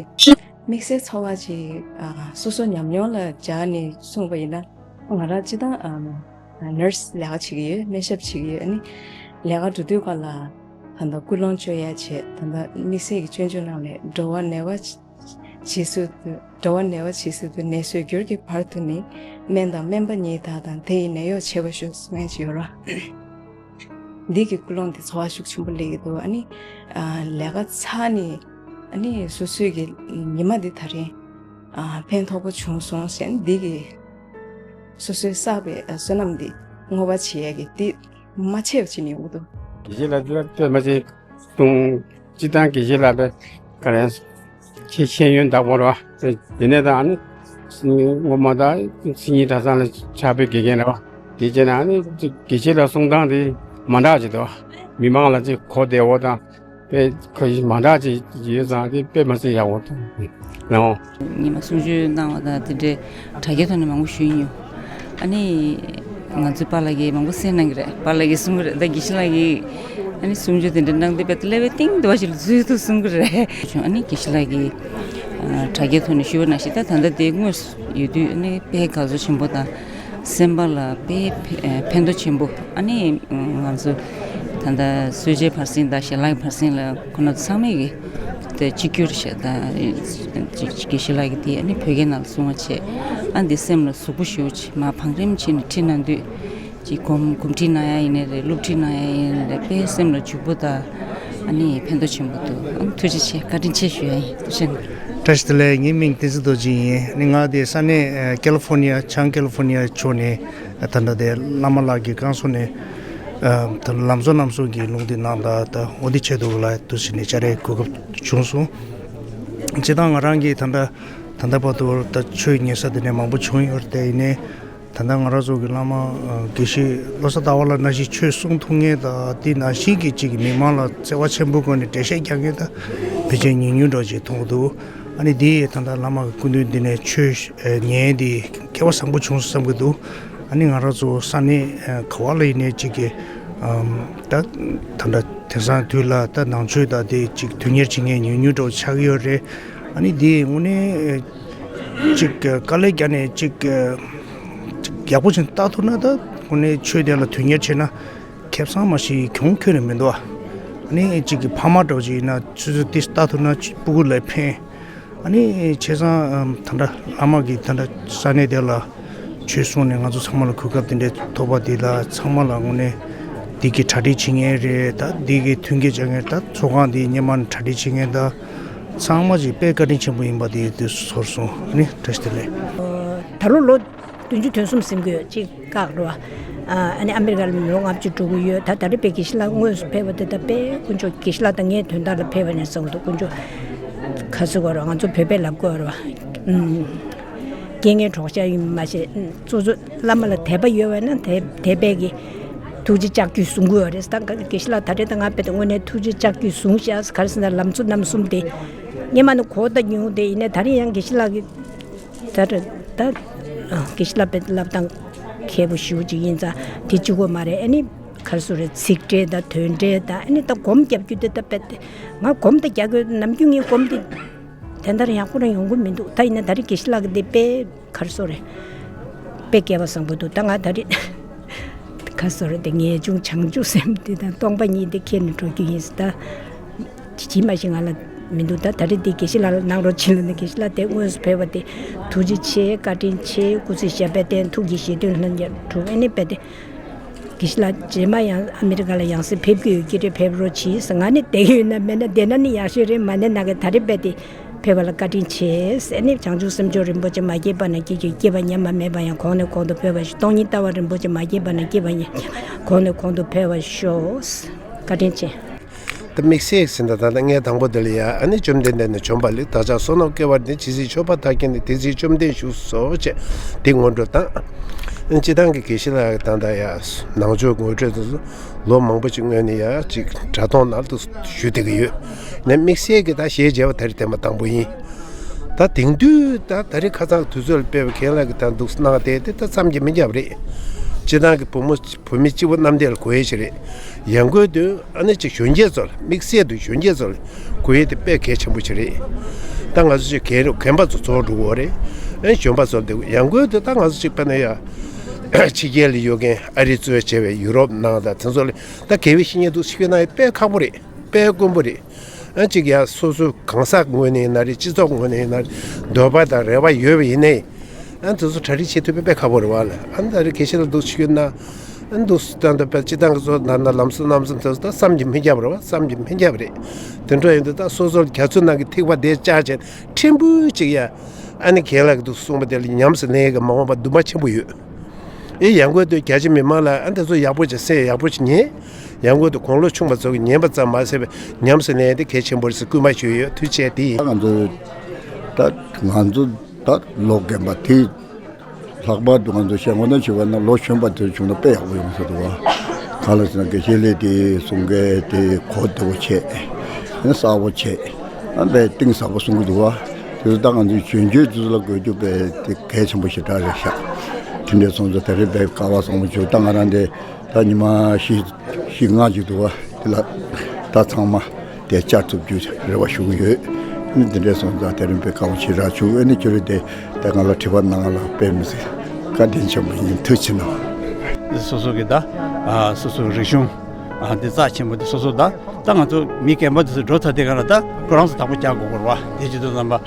དམིགས་བསལ་ཚོར་བ་ཅིག་ཨ་སོ་སོ་ཉམས་མྱོང་ལ་སྦྱར་ནས་གསུངས་པ་ཡིན་ན། ང་རང་སྤྱིར་བཏང་ཨ་ནར་སི་ལས་ཀ་བྱེད་ཀྱི་ཡོད། སྨན་ཞབས་བྱེད་ཀྱི་ཡོད། ཨ་ནི་ལས་ཀ་འགྲོ་དུས་སྒང་ལ་ ད་ལྟ་ཀུན་སློང་བཅོ་ཡ་བྱས། ད་ལྟ་དམིགས་བསལ་གྱི་སྤྱོད་འཇུག་ནང་ནས་འགྲོ་བ་ནད་པ་ཇི་སྲིད་དུ། འགྲོ་བ་ནད་པ་ཇི་སྲིད་དུ། ནད་གསོས་གྱུར་གྱི་བར་དུ་ནི། སྨན་དང་སྨན་པ་ཉིད་བདག་དང་། དེ་ཡི་ནད་གཡོག་བྱེད་པར་ཤོག་ཟེར་མཁན་ཅིག་ཡོད་ར། འདི་གི་ཀུན་སློང་འདི་ཚོར་བ་ཤུགས་ཆེན་པོ་སླེབས་ཀྱི་འདུག་ཨ་ནི་ཨ་ལས་ཀ་ཚར་ནས། ཨ་ནི་སོ་སོའི་གི་ཉི་མ་འདི་ད་རིང་ཨ་ཕན་ཐོགས་པོ་བྱུང་སོང་ཟེར། འདི་གི་སོ་སོའི་བསགས་པའི་ཨ་བསོད་ནམས་འདི་བསྔོ་བ་བྱེད་ཡ་གི་འདི་མ་ཆད་པ་བྱེད་ནས་ཡོང་གི་འདུག་དགེ་བཤེས་ལགས། འདི་ལ་དཔེ་མ་ཚད་གསུང་། སྤྱིར་བཏང་དགེ་བཤེས་ལགས་དཔེ་ག་རེ་ཤེས་ཤེས་ཡོན་བདག་པོ་རེད་བ། དེ་ནས་ད་ཨ་ནི་སྔོན་མ་ད་མཚན་ཉིད་གྲྭ་ཚང་ལ་ཕྱག་དཔེ་དགེ་རྒན་རེད་བ། དེ་བྱས་ན་ཨ་ནི་དགེ་བཤེས་ལགས་གསུང་སྟངས་དེ་མ་འདྲ་ཅིག་འདུག་མི་མང་ལ་ཅིག་གོ་བདེ་བོ་དང་། དཔེ་ཁོ་ཡི་མ་འདྲ་ཅིག་ཡོད་ཙང་དེ་དཔེ་མ་ཚད་ཡག་པོ་འདུག་ལགས་འོང་། ཉི་མ་གསུང་ཆོས་གནང་བ་དང་དེ་འདྲའི་དྲ་རྒྱའི་ཐོག་ནས་མང་པོ་ཞུས་ཡིན། ཨ་ནི་ང་ཚོའི་པཱ་ལགས་ཀྱིས་མང་པོ་གསན་གནང་གི་རེད། པཱ་ལགས་ཀྱིས་གསུང་གི་རེད། ད་དགེ་བཤེས་ལགས་ཀྱིས་ཨ་ནི་གསུང་ཆོས་དེ་འདྲ་གནང་དུས་དཔེ་ཀླད་པའི་གཏིང་དེ་བ་ཞིག་ལ་འཛུལ་ཐུབ་གསུང་གི་རེད། ཨ་ནི་དགེ་བཤེས་ལགས་ཀྱིས་ཨ་དྲ་རྒྱའི་ཐོག་ནས་ཞུས་པ་ནང་བཞིན། ད་ད་ལྟ་དེ་དངོས་སུ་ཡོད་དུས་ཨ་ནི་དཔེ་དགའ་ཚོར་ཆེན་པོ་དང་། སེམས་པ་ལ་དཔེ་ཕན་ཐོགས་ཆེན་པོ། ཨ་ནི་ང་ཚོ་ད་ལྟ་གསོལ་ཇའི་བར་གསེང་དང་ཞལ་ལག་གི་བར་གསེང་ལ་ཁོང་རྣམ་ཚང་མས་ཀྱི་དེ་གཅིག་གྱུར་ཞིག་དང་དགེ་བཤེས་ལགས་ཀྱིས་དེ་ཨ་ནི་བོད་སྐད་ནང་ལ་གསུང་བ་བྱས། ཨ་འདི་སེམས་ལ་ཟུག་པོ་ཞེ་པོ་ཅིག་མར་བང་རིམ་བྱས་ནས་ཁྲིད་གནང་དུས་ཅིག་གོམ་གོམ་ཁྲིད་གནང་ཡ་ཡིན་ནའི་རེད། སློབ་ཁྲིད་གནང་ཡ་ཡིན་ནའི་རེད། དཔེ་སེམས་ལ་འཇུག་པོ་དང་ཨ་ནི་ཕན་ཐོགས་ཆེན་པོ་འདུག་ཨ་ནི་ཐུགས་རྗེ་ཆེ། བཀའ་དྲིན་ཆེ་ཞུ་ཡ་ཡིན། ཐུགས་རྗེ་གནང་། བཀྲ་ཤིས་བདེ་ལེགས། ངའི་མིང་བསྟན་འཛིན་རྡོ་རྗེ་ཡིན། ཨ་ནི་ང་དེ་ས་གནས་ཨ་ཀེ་ལི་ཧྥོར་ནི་ཡ། བྱང་ཀེ་ལི་ཧྥོར་ནི་ཡ་ཕྱོགས་ནས། ད་ལྟ་དེ་བླ་མ་ལགས་ཀྱི་བསྐང་གསོ་ནས་ཨ་ད་ལམ་གཙོ་རྣམ་གསུམ་གྱི་ལུང་འདི་གནང་། ད་ད་འོ་འདི་ཆེད་དུ་ལ་དུ་ཕྱིན་ནས་བཅར་ཡའི་གོ་སྐབས་བྱུང་སོང་། སྤྱིར་བཏང་ང་རང་གིས་ད་ལྟ་ད་ལྟ་བར་དུ་ད་ཆོས་ཉན་ས་དེ་ནས་མང་པོ་བྱུང་ཡོད་རེད། དེ་ཡིན་ནའི་ད་ལྟ་ང་རང་ཚོ་གི་བླ་མ་ཨ་དགེ་བཤེས་བློ་བཟང་ཟླ་བ་ལགས་ནང་བཞིན་ཆོས་གསུང་ཐུབ་མཁན་དང་། དེ་ནང་བཞིན་གྱི་ཅིག་གི་མི་མང་ལ་བརྩེ་བ་ཆེན་པོའི་སྒོ་ནས་འགྲེལ་བཤད་རྒྱག་མཁན་དང་། ཕལ་ཆེར་ཉུང་ཉུང་འདྲ་ཅིག་མཐོང་གི་འདུག་ཨ་ནི་དེ་ད་ལྟ་བླ་མ་གི་སྐུ་མདུན་འདི་ནས་ཆོས་ཨ་ཉན་དེ་སྐལ་བ་བཟང་པོ་བྱུང་སོང་བསམ་གྱི་འདུག་ཨ་ནི་ང་རང་ཚོ་ས་གནས་ཨ་ག་བ་ལ་ཡིན་ནའི་ཅིག་གི་ཨམ་ད་ད་ལྟ་དེང་སང་དུས་ལ་ད་ནང་ཆོས་དང་དེ་ཅིག་དོན་གཉེར་བྱེད་མཁན་ཉུང་ཉུང་འདྲ་པོ་ཆགས་ཀྱི་ཡོད་རེད། ཨ་ནི་དེ་དངོས་གནས་ཅིག་དཀའ་ལས་བརྒྱབ་ནས་ཅིག་ཅིག་ཡག་པོ་ཅིག་ལྟ་ཐུབ་ན། ད་དངོས་གནས་ཆོས་དེ་ལ་དོན་གཉེར་བྱས་ན་ཁེ་བཟང་མ་ཞིག་གྱོང་ཁྱོན་ནས་མི་འདུག་ཨ་ནི་ཅིག་གི་ཕ་མ་འདྲ་པོ་ཅིག་ཡིན་ན་ཆུ་ཚོད་དེ་ལྟ་ཐུབ་ན་ཅིག་སྤུ་གུ་ལ་ཕན། ཨ་ནི་བྱས་ཙང་ཨམ་ད་ལྟ་བླ་མ་གིས་ད་ལྟ་ས་གནས་དེ་ལ་ཆོས་གསུངས་ནས་ང་ཚོ་ཚང་མ་ལ་གོ་སྐབས་དེ་འདྲའི་ཐོབ་པ་དེ་ལ་ཚང་མ་ལ་དངོས་གནས་འདི་གི་གྲ་སྒྲིག་བྱེད་མཁན་རེད། ད་འདི་གི་མཐུན་རྐྱེན་སྦྱར་མཁན། ད་ཚོགས་ཁང་འདི་སྔོན་མ་ནས་གྲ་སྒྲིག་བྱེད་མཁན། ད་ཚང་མ་ཅིག་དཔེ་བཀའ་དྲིན་ཆེན་པོ་ཡིན་པ་དེ་དུས་སུ་ཚོར་སོང་། ཨ་ནི་བཀྲ་ཤིས་བདེ་ལེགས། ད་ལོ་ལོ་བདུན་ཅུ་དོན་གསུམ་ཟིན་དགོས་ཅིག་བཀག་འགྲོ་བ། ཨ་ནི་ཨ་མི་རི་ཀ་ལ་ལོ་ལྔ་བཅུ་འགྲོ་གི་ཡོད། ད་ད་རེས་དཔེ་དགེ་བཤེས་ལགས་དངོས་སུ་ཕེབས་པ་དེ་ད་དཔེ་དཀོན་མཆོག་དགེ་བཤེས་ལགས་དང་ངའི་དོན་དག་ལ་ཕེབས་པ་ནས་བཟུང་དུ་དཀོན་མཆོག་ག་ཚོད་གོ་ར། ང་ཚོ་བོད་པས་ལབ་དགོས་ར་བ། རྐྱེན་ངན་གྲོགས་ཤར་ཡིན་མ་ཤེས། གཙོ་གཙོ་བླ་མ་ལ་དད་པ་ཡོད་པ་ན་དད་དད་པས་ཀྱི་ཐུགས་རྗེ་ལྕགས་ཀྱུས་བཟུང་དགོས་རེད། ད་དགེ་བཤེས་ལགས་ད་རེས་ད་ང་དཔེ་དེ་དངོས་གནས་ཐུགས་རྗེ་ལྕགས་ཀྱུས་བཟུང་ཤག་ག་རེ་ཟེར་ན་ལམ་གཙོ་རྣམ་གསུམ་དེ་སྔོན་མ་ནས་གོ་ད་མྱོང་། དེ་ཡིན་ནའི་ད་རེས་ཡང་དགེ་བཤེས་ལགས་ཀྱི་ད་ད་དགེ་བཤེས་ལགས་དཔེ་བསླབ་སྟངས་མཁས་པོ་ཞེ་པོ་ཅིག་ཡིན་ཙང་དེ་གཅིག་པོ་མ་རེད། ཨ་ནི་ག་རེ་ཟེར་རེད། ཚིག་འགྲེལ་དང་དོན་འགྲེལ་དང་། ཨ་ནི་ད་སྒོམ་རྒྱབ་རྒྱུ་དེ་ད་དཔེ་དེ་ང་སྒོམ་ད་རྒྱག་གི་ནམ་རྒྱུན་ངའི་སྒོམ་དེ་དེ་འདྲ་ཡག་པོ་རང་ཡོང་གི་མི་འདུག་ད་ཡིན་ན་ད་རེས་དགེ་བཤེས་ལགས་ཀྱི་དེ་དཔེ་ག་རེ་ཟེར་རེད། དཔེ་སྐལ་བ་བཟང་པོ་འདུག་ད་ང་ད་རེས་ག་རེ་ཟེར་རེད། དེ་ངེས་འབྱུང་བྱང་ཆུབ་སེམས་དེ་དང་སྟོང་པ་ཉིད་དེ་མཁྱེན་ནས་འགྲོ་རྒྱུ་ཡིན་ཟེར། ད་ཇི་མ་ཞིག་ང་ལ་མི་འདུག་ད་ད་རེས་དེ་དགེ་བཤེས་ལགས་ལ་གནང་རོགས་བྱེད་ལ་ནི་དགེ་བཤེས་ལགས་དེ་དངོས་སུ་ཕེབས་པ་དེ་ཐུགས་རྗེ་ཆེ། བཀའ་དྲིན་ཆེ། སྐུ་ཚེ་ཞབས་པད་བརྟན། ཐུགས་ཀྱི་བཞེད་དོན་ལྷུན་གྱིས་གྲུབ། ཨ་ནི་དཔེ་དེ་དགེ་བཤེས་ལགས་རྗེས་མ་ཡང་ཨ་མི་རི་ཀ་ལ་ཡང་སེ་ཕེབས་ཀྱི་ཡོད་ཀྱི་རེད། ཕེབས་རོགས་གྱིས། ང་ནི་བསྡད་ཀྱི་ཡོད་ན་མེད་ན། བསྡད་ན་ནི་ཡག་ཤོས་རེད། མ་བསྡད་ན་གི་ད་རེས་དཔེ་དེ་ཕེབས་པ་ལ་བཀའ་དྲིན་ཆེ་ཟེར་ནས། བྱང་ཆུབ་སེམས་མཆོག་རིན་པོ་ཆེ། མ་སྐྱེས་པ་ནས་སྐྱེས་ཀྱི། སྐྱེས་པ་ཉམས་པ་མེད་པ་ཡང་། གོང་ནས་གོང་དུ་འཕེལ་བར་ཤོག་སྟོང་ཉིད་ལྟ་བ་རིན་པོ་ཆེ། མ་སྐྱེས་པ་ནས་སྐྱེས་པ་ཉིད་གོང་ནས་གོང་དུ་འཕེལ་བར་ཤོག་བཀའ་དྲིན་ཆེ། ད་དམིགས་བསལ་ཟིན་ད་ད་ལྟ་ངས་དང་པོ་འདི་ལ་ཡ། ཨ་ནི་བཅོམ་ལྡན་འདས་ནས་བྱོན་པ་ལེགས། བདག་ཅག་བསོད་ནམས་བསྐལ་པར་འདས། ཇི་སྲིད་མཆོད་པ་དག་བགྱིས་ནས། དེ་སྲིད་བཅོམ་ལྡན་བཞུགས་སོ་ཞེས་འདི་ངོ་སྤྲོད་དང་། སྤྱིར་བཏང་གི་དགེ་བཤེས་ལགས་ད་ལྟ་ཡ་ནང་ཆོས་ངོ་སྤྲོད་དུ་ལོ་མང་པོ་ཅིག་སྔོན་ནས་ཡ་ཅིག་དྲ་ཐོག་ནང་དུ་ཞུ་བསྡད་ཀྱི་ཡོད། ནས་དམིགས་བསལ་གྱི་ད་ཞལ་མཇལ་བ་ད་རེས་ཐེངས་མ་དང་པོ་ཡིན། ད་དེང་དུས་ད་ད་རེས་ཁ་སང་དུས་ཚོད་ལ་དཔེ་བ་ཁས་ལག་གི་ད་འདུག་གནང་བསྡད་དེ་ད་མཚམས་ཀྱི་མི་འཇབ་རེད། སྤྱིར་བཏང་གི་བུ་མོ་བུད་མེད་སྤྱི་བོ་གནམ་བསྟན་ལ་གོ་ཡས་ཞིག་རེད། ཡང་སྒོས་དུ་ཨ་ནི་ཅིག་གཞོན་སྐྱེས་ཚོ་ལ། དམིགས་བསལ་དུ་གཞོན་སྐྱེས་ཚོ་ལ་གོ་ཡས་དེ་དཔེ་གལ་ཆེན་པོ་ཞིག་རེད། ད་ང་ཚོ་ཅིག་རྒན་རྒན་པ་ཚོ་ཚོགས་འགྲོ་གི་རེད། ཨ་ནི་གཞོན་པ་ཚོ་ལ་དེ་ཡང་སྒོས་དུ་ད་ང་ཚོ་ཅིག་དཔེར་ན་ཡ་ ཕྱི་རྒྱལ་ལ་ཡོད་མཁན་ཨ་རི་གཙོས་བྱས་པའི་ཡུ་རོབ་ནང་དང་དེ་ཚོ་ལ་ད་དགེ་བའི་བཤེས་གཉེན་འདུག་ཤེས་ན་དཔེ་ཁག་པོ་རེད། དཔེ་དཀོན་པོ་རེད། ཨ་གཅིག་ཡ་སོ་སོ་གང་ཟག་ངོས་ནས་ཡིན་ན་རེད། སྤྱི་ཚོགས་ངོས་ནས་ཡིན་ན་རེད། འདོད་པ་དང་རེ་བ་ཡོད་པ་ཡིན་ནའི་ཨ་དེ་ཚོ་གྲ་སྒྲིག་བྱེད་ཐུབ་པ་དཔེ་ཁག་པོ་རེད་བ་ལ། ཨ་ད་རེད་དགེ་བཤེས་ལ་འདུག་ཤེས་ན་ཨ་འདུག་ད་ད་དཔེ་སྤྱི་བཏང་གི་ཚོ་ན་ན་ལམ་སང་ལམ་སང་དེ་ཚོ་ད་བསམ་གྱིས་མི་ཁྱབ་རེད་བ། བསམ་གྱིས་མི་ཁྱབ་རེད། དེ་འདྲ་ཡིན་དུས་ད་སོ་སོ་ལ་རྒྱ་མཚོ་ནང་གི་ཐིགས་པ་དེ་བཅག་བྱས་ཕྲན་བུ་གཅིག་ཡ། ཨ་ནི་རྒན་ལགས་ཀྱིས་འདུག་གསུངས་པ་དེ་ལ་ཉམས་སུ་ལེན་ཡས་ཀྱི་མ་འོངས་པ་འདུན་པ་ཆེན་པོ་ཡོད། ཨེ་ཡང་སྒོས་དུ་རྒྱ་ཆེ་མི་མང་ལ་ཨ་འདི་ཚོ་ཡག་པོ་ཅིག་གསན་ཡག་པོ་ཅིག་ཉན། ཡང་སྒོས་དུ་དགུང་ལོ་ཆུང་བ་ཚོ་གིས་ཉན་པ་ཙམ་མ་ཟད་པའི་ཉམས་སུ་ལེན་ཡས་དེ་གལ་ཆེན་པོ་རེད་ཟེར་སྐུལ་མ་ཞུས་ཡོད། ཐུགས་རྗེ་ཆེ། དེ་ཡིན། ད་ང་ཚོ་ད་ང་ཚོ་ད་ལོ་རྒན་པ་དེ་ལྷག་པར་དུ་ང་ཚོ་ཞལ་ངོ་ན་བྱས་པ་ན་ལོ་གཞོན་པ་དེ་བྱུང་ན་དཔེ་ཡག་པོ་ཡོང་ས་འདུག་བ། གང་ལ་ཟེར་ན་དགེ་བཤེས་ལགས་དེ་གསུང་མཁན་དེ་གོ་བདེ་པོ་བྱས། གསལ་པོ་བྱས། ཨ་དཔེ་གཏིང་ཟབ་པོ་གསུང་གི་འདུག་བ། དེ་ཚོ་ད་ང་ཚོའི་གཞོན་སྐྱེས་དེ་ཚོ་ལ་དགོས་རྒྱུ་དཔེ་དེ་གལ་ཆེན་པོ་ཞེ་དྲག་རེད་ཤག་དེ་འདྲས་སོང་ཙང་དེ་རིང་དཔེ་སྐལ་བ་བཟང་པོ་བྱུང་། ད་ང་རང་དེ་ད་ཉི་མ་བཞི་བཞི་ལྔ་ཅིག་འདུག་བ། དེ་ལ་ད་ཚང་མ་དེ་བཅར་ཐུབ་རྒྱུ་རེ་བ་ཞུ་གི་ཡོད། ཨ་ནི་དེ་འདྲས་སོང་ཙང་དེ་རིང་དཔེ་དགའ་པོ་ཞེ་དྲག་བྱུང་། ཨ་ནི་ཁྱོད་རང་དེ་ད་ང་ལ་དྲི་བ་གནང་བ་ལ་དཔེ་མི་སྲིད་བཀའ་དྲིན་ཆེན་པོ་ཡིན། ཐུགས་རྗེ་གནང་། སོ་སོ་གི་ད་ཨ་སོ་སོའི་རིག་གཞུང་ཨ་འདི་རྩ་ཆེན་པོ་འདི་སོ་སོ་ད་ད་ང་ཚོ་མི་རྒན་པ་འདི་ཚོ་འགྲོ་ཚར་དེ་ག་ལ་ད་ཁོ་རང་ཚོ་བདག་པོ་རྒྱག་དགོས་སྐོར་བ་དེ་བྱེད་དུས་ཙམ་པ།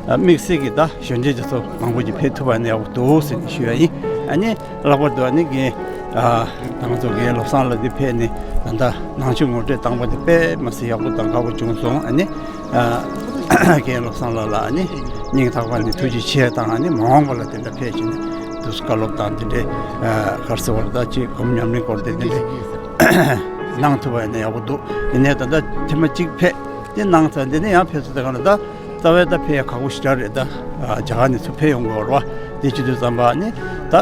དམིགས་བསལ་གྱི་ད་གཞོན་སྐྱེས་ཚོ་མང་པོ་ཅིག་ཕེབས་ཐུབ་པ་ཡིན་ན་ཡག་པོ་འདུག་ཟེར་ནས་ཞུ་ཡ་ཡིན། ཨ་ནི་ལྷག་པར་དུ་ཨ་ནི་རྒན་ཨ་ད་ང་ཚོ་རྒན་བློ་བཟང་ལགས་འདི་ཕེབས་ནས་ད་ལྟ་ནང་ཆོས་ངོ་སྤྲོད་བཏང་པ་དེ་དཔེ་མ་སྲིད་ཡག་པོ་དང་དགའ་པོ་བྱུང་སོང་། ཨ་ནི་ཨ་རྒན་བློ་བཟང་ལགས་ལ་ཨ་ནི་སྙིང་ཐག་པ་ནས་ཐུགས་རྗེ་ཆེ་དང་། ཨ་ནི་མ་འོངས་པ་ལ་དེ་འདྲ་ཕེབས་བྱས་ནས་དུས་སུ་བཀའ་སློབ་དང་དེ་འདྲའི་ཨ་ག་རེ་ཟེར་བ་ལ་ད་ཅིག་སྒོམ་ཉམས་ལེན་སྐོར་དེ་དེ་འདྲའི་གནང་ཐུབ་པ་ཡིན་ན་ཡག་པོ་འདུག་ཡིན་ནའི་ད་ལྟ་ཐེངས་མ་གཅིག་ཕེབས། དེ་གནང་ཚར་འདི་ནས་ཡང་ཕེབས་ཚར་དེ་ག་ལ་ད་རྩ་བའི་ད་ཕེབས་ཡ་ཁག་པོ་ཞེ་དྲག་རེད། ད་རྒྱ་གར་ནས་ཚུར་ཕེབས་ཡོང་དགོས་རེད་བ། དེ་བྱེད་དུས་ཙམ་པ་ནི་ད་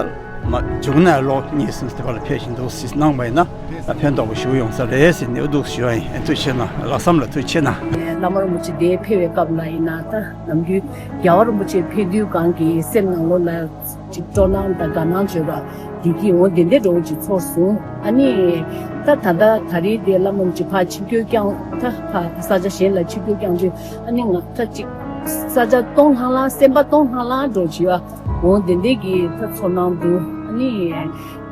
མ་མཇུག་ནས་ལོ་གཉིས་གསུམ་དེ་བ་ལ་ཕེབས་བཞིན་འདུག་ཟེར་གནང་བ་ཡིན་ན་ད་ཕན་ཐོགས་པོ་ཞིག་ཡོང་ས་རེད་ཟེར་ནས་འུ་ཐུག་ཞུ་བ་ཡིན། ཐུགས་ཆེ་གནང་། ལྷག་བསམ་ལ་ཐུགས་ཆེ་གནང་། བླ་མ་རིན་པོ་ཆེ་དེ་ཕེབས་པའི་སྐབས་ལ་ཡིན་ན་ད་ནམ་རྒྱུན་རྒྱལ་བ་རིན་པོ་ཆེ་ཕེབས་དུས་གང་གི་སེམས་ནང་ལོགས་ལ་ཅིག་སྤྲོ་སྣང་དང་དགའ་སྣང་བྱོས་པ་འདི་གི་འོ་དེ་འདྲའི་འགྲོ་བོ་ཅིག་ཚོར་སོང་། ཨ་ནི་ད་ད་ལྟ་ད་རེས་དེ་བླ་མ་ཅིག་ཕར་ཆིབས་བསྒྱུར་བསྐྱངས། ད་ཕར་ས་ཆ་གཞན་ལ་ཆིབས་བསྒྱུར་བསྐྱངས་དུས་ཨ་ནི་ང་ད་ཅིག་ས་ཆ་སྟོང་ལྷང་ལྷང་། སེམས་པ་སྟོང་ལྷང་ལྷང་འགྲོ་བྱེད་པ་འོ་དེ་འདྲའི་གི་ད་ཚོར་སྣང་འདུག་ཨ་ནི་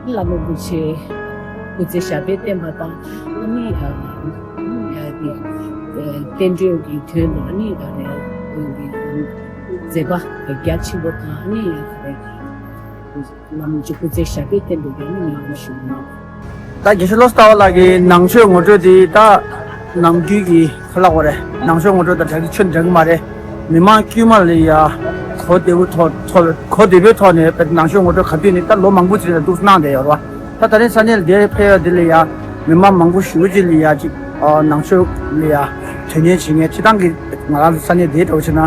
བླ་མ་རིན་པོ་ཆེ་སྐུ་ཚེ་ཞབས་པད་བརྟན་པ་དང་། ཨ་ནི་ཨ་ནི་ཨ་ནི་བསྟན་འགྲོའི་གི་དོན་དུ་ཨ་ནི་ཨ་ནི་མཛད་པ་རྒྱ་ཆེན་པོ་དང་། ཨ་ནི་ཨ་ནི་བླ་མ་རིན་པོ་ཆེ་སྐུ་ཚེ་ཞབས་པད་བརྟན་པའི་གི་ཨ་ནི་ཡང་ཞུ་གནང་། ད་དགེ་བཤེས་བློ་བཟང་ལགས་ཀྱི་ནང་ཆོས་ངོ་སྤྲོད་དེ་ད་ནམ་རྒྱུན་གྱི་ཁ་ལག་བ་རེད། ནང་ཆོས་ངོ་སྤྲོད་དང་འདྲ་གི་ཆོས་འདྲ་གི་མ་རེད། མི་མང་དཀྱུས་མ་ལ་ཡ་གོ་བདེ་པོ་ཐོག་ཐོག་གོ་བདེ་པོའི་ཐོག་ནས་ནང་ཆོས་ངོ་སྤྲོད་ག་དུས་ནས་ད་ལོ་མང་པོ་ཅིག་ལ་འདུག་གནང་བསྡད་ཡོད་རེད་བ། ད་ད་རིང་ས་གནས་ལ་འདིར་ཕེབས་ཡ་འདི་ལ་ཡ་མི་མང་མང་པོ་ཞེ་པོ་ཅིག་ལ་ཡ་ཅིག་ཨ་ནང་ཆོས་ལ་ཡ་དོན་གཉེར་བྱེད་མཁན་སྤྱིར་བཏང་གི་ང་རང་ཚོ་ས་གནས་འདིའི་འདྲ་བོ་བྱས་ན་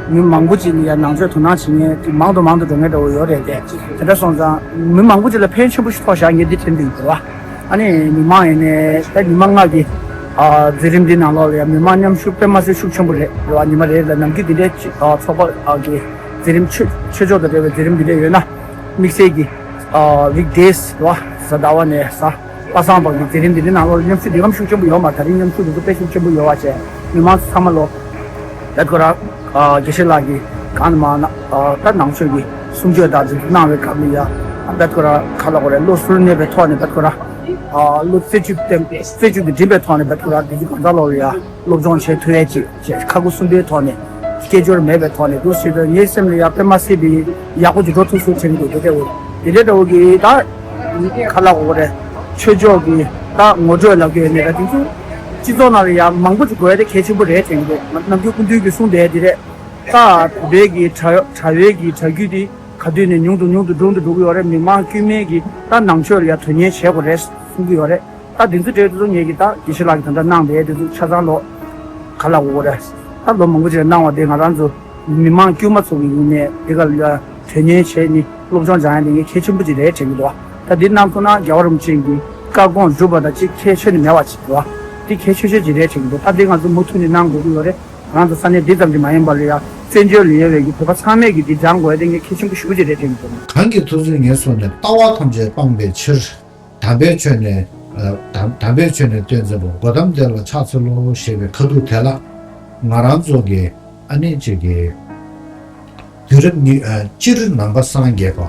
མི་མང་པོ་ཅིག་ལ་ཡ་ནང་ཆོས་དོ་སྣང་བྱེད་མཁན་དེ་མང་དུ་མང་དུ་འགྲོ་མཁན་འདྲ་བོ་ཡོད་རེད་དེ། དེ་འདྲ་སོང་ཙང་མི་མང་པོ་ཅིག་ལ་ཕན་ཆེན་པོ་ཞིག་ཐོགས་ཤག་ངས་འདི་དྲན་འདུག་ཡོད་རེད་བ། ཨ་ནི་མི་མང་ཡིན་ནའི་ད་ཉི་མ་ལྔ་གི་ཨ་མཛད་རིམ་འདི་ནང་ལོགས་ལ་ཡང་མི་མང་མཉམ་ཞུགས་དཔེ་མ་སྲིད་ཤུགས་ཆེན་པོ་རེད་རེད་བ། ཉི་མ་རེ་རེ་ལ་ནམ་རྒྱུན་འདི་འདྲའི་ཅིག་ཨ་ཚོགས་པ་ཨ་གི་མཛད་རིམ་ཆོས་ཆོས་ཕྱོགས་དང་འབྲེལ་བའི་མཛད་རིམ་འདི་འདྲ་ཡོད་ན་དམིགས་བསལ་གྱི་ཨ་weekdays་རེད་བ། གཟའ་ཟླ་བ་ནས་གཟའ་པ་སངས་བར་གྱི་མཛད་རིམ་འདི་འདྲའི་ནང་ལོགས་ལ་མཉམ་ཞུགས་འདི་གམ་ཤུགས་ཆེན་པོ་ཡོད་མ། ད་རིང་མཉམ་ཞུགས་འདི་ཚོ་དཔེ་ཤུགས་ཆེན་པོ་ཡོད་བ་བྱས་མི་མང་ཚོ་ཚང་མ་ལོ་ད་ཁོ་ར་ཨ་དགེ་བཤེས་ལགས་ཀྱིས་གང་ནས་མང་ན་ཨ་ད་ནང་ཆོས་ཀྱི་གསུང་ཆོས་དང་འཛིན་གནང་བའི་སྐབས་ལ་ཡ་ཨ་བེད་ཁོ་ར་ག་ལ་གོ་རེ་བློ་གསར་གནས་པའི་ཐོག་ནས་བེད་ཁོ་ར་ཨ་བློ་རྩེ་གཅིག་བརྟན་རྩེ་གཅིག་ཏུ་སྒྲིམ་པའི་ཐོག་ནས་བེད་ཁོ་ར་དེ་ཚོ་གང་ཟག་ལོ་ལ་ཡ་སློབ་སྦྱོང་བྱེད་ཐུབ་ཡས་ཅིག་ཅེས་ཁ་ཁུ་སུམ་པའི་ཐོག་ནས་སྐད་ཅོར་མེད་པའི་ཐོག་ནས་འདུག་ཟེར་དུས་ངའི་སེམས་ལ་ཡ་དཔེ་མ་སྲིད་པའི་ཡག་པོ་ཅིག་འགྲོ་ཐུབ་སོང་དྲན་གྱི་འདུག་དེ་འདྲ་བོ་དེ་འདྲ་འདྲ་བོ་གི་ད་ག་ལ་གོ་རེ་ཆོས་ཕྱོགས་ཀྱི་ད་ངོ་སྤྲོད་ལབ་དགོས་ནས་ད་དེ་ཚོ་སྤྱི་ཚོགས་ནང་ལ་ཡ་མང་པོ་ཅིག་དགོས་ཡ་དེ་གལ་ཆེན་པོ་རེད་དྲན་གྱི་འདུག་ནམ་རྒྱུན་སྐུ་མདུན་གྱི་གསུང་དེ་དེ་རེད། ད་བོད་པའི་གི་གྲྭ་གྲྭ་བའི་གི་གྲྭ་རྒྱུན་དེ་ག་དུས་ནས་ཉུང་དུ་ཉུང་དུ་འགྲོ་འགྲོ་འགྲོ་གི་ཡོད་རེད། མི་མང་དཀྱུས་མའི་གི་ད་ནང་ཆོས་ལ་ཡ་དོན་གཉེར་བྱེད་དགོས་རེད་གསུང་གི་ཡོད་རེད། ད་དེ་ཚོ་གྲས་དེ་ཚོ་ངེད་ཀྱི་ད་དགེ་བཤེས་ལགས་ཀྱིས་ད་ལྟ་གནང་བའི་དེ་ཚོ་ཆ་ཚང་ལོ་ག་ལ་འོ་རེད། ད་ལོ་མང་པོ་ཅིག་གནང་བ་དེ་ང་རང་ཚོ་མི་མང་དཀྱུས་མ་ཚོ་གི་ངོས་ནས་དེ་ག་ལ་དོན་གཉེར་བྱས་ནས་སློབ་སྦྱོང་སྦྱང་ཡ་དེ་ངས་གལ་ཆེན་པོ་ཅིག་རེད་དྲན་གྱི་འདུག་ད་འདི་གནང་ཐུབ་ན་རྒྱལ་བ་རིན་པོ་ཆེ་གི་བཀའ་དགོངས་འགྲུབ་པ་དང་གཅིག་ཁྱད་ཆོས་ནི་མེད་པ་ཅིག་འདུག་འདི་གལ་ཆེ་ཤོས་ཅིག་རེད་དྲན་གྱི་འདུག་ད་འདི་ང་ཚོ་མུ་མཐུད་ནས་གནང་དགོས་ཀྱི་ཡོད་རེད། ང་རང་ཚོ་ས་གནས་འདི་ཙམ་གྱིས་མ་ཡིན་པ་ལ་ཡ་བཙན་བྱོལ་ལ་ཡོད་པའི་གི་བོད་པ་ཚང་མས་གི་འདི་སྦྱང་དགོས་ཡ་དེ་ངས་གལ་ཆེན་པོ་ཞེ་པོ་ཅིག་རེད་དྲན་གྱི་འདུག་གང་གི་ཐུགས་བརྩེ་ངན་སོང་ནས། ལྟ་བ་ཐམས་ཅད་སྤངས་པའི་ཕྱིར། དམ་པའི་ཆོས་ནི། ཨ་དམ་དམ་པའི་ཆོས་ནི་སྟོན་མཛད་པ། སྒོ་གདམས་དེ་ལ་ཕྱག་འཚལ་ལོ་ཞེས་པའི་ཁ་ཐུག་དེ་ལ་ང་རང་ཚོ་གི་ཨ་ནི་གཅིག་གི་དུས་རབས་ཉི་ཨ་སྤྱིར་ནང་པ་སངས་རྒྱས་པ།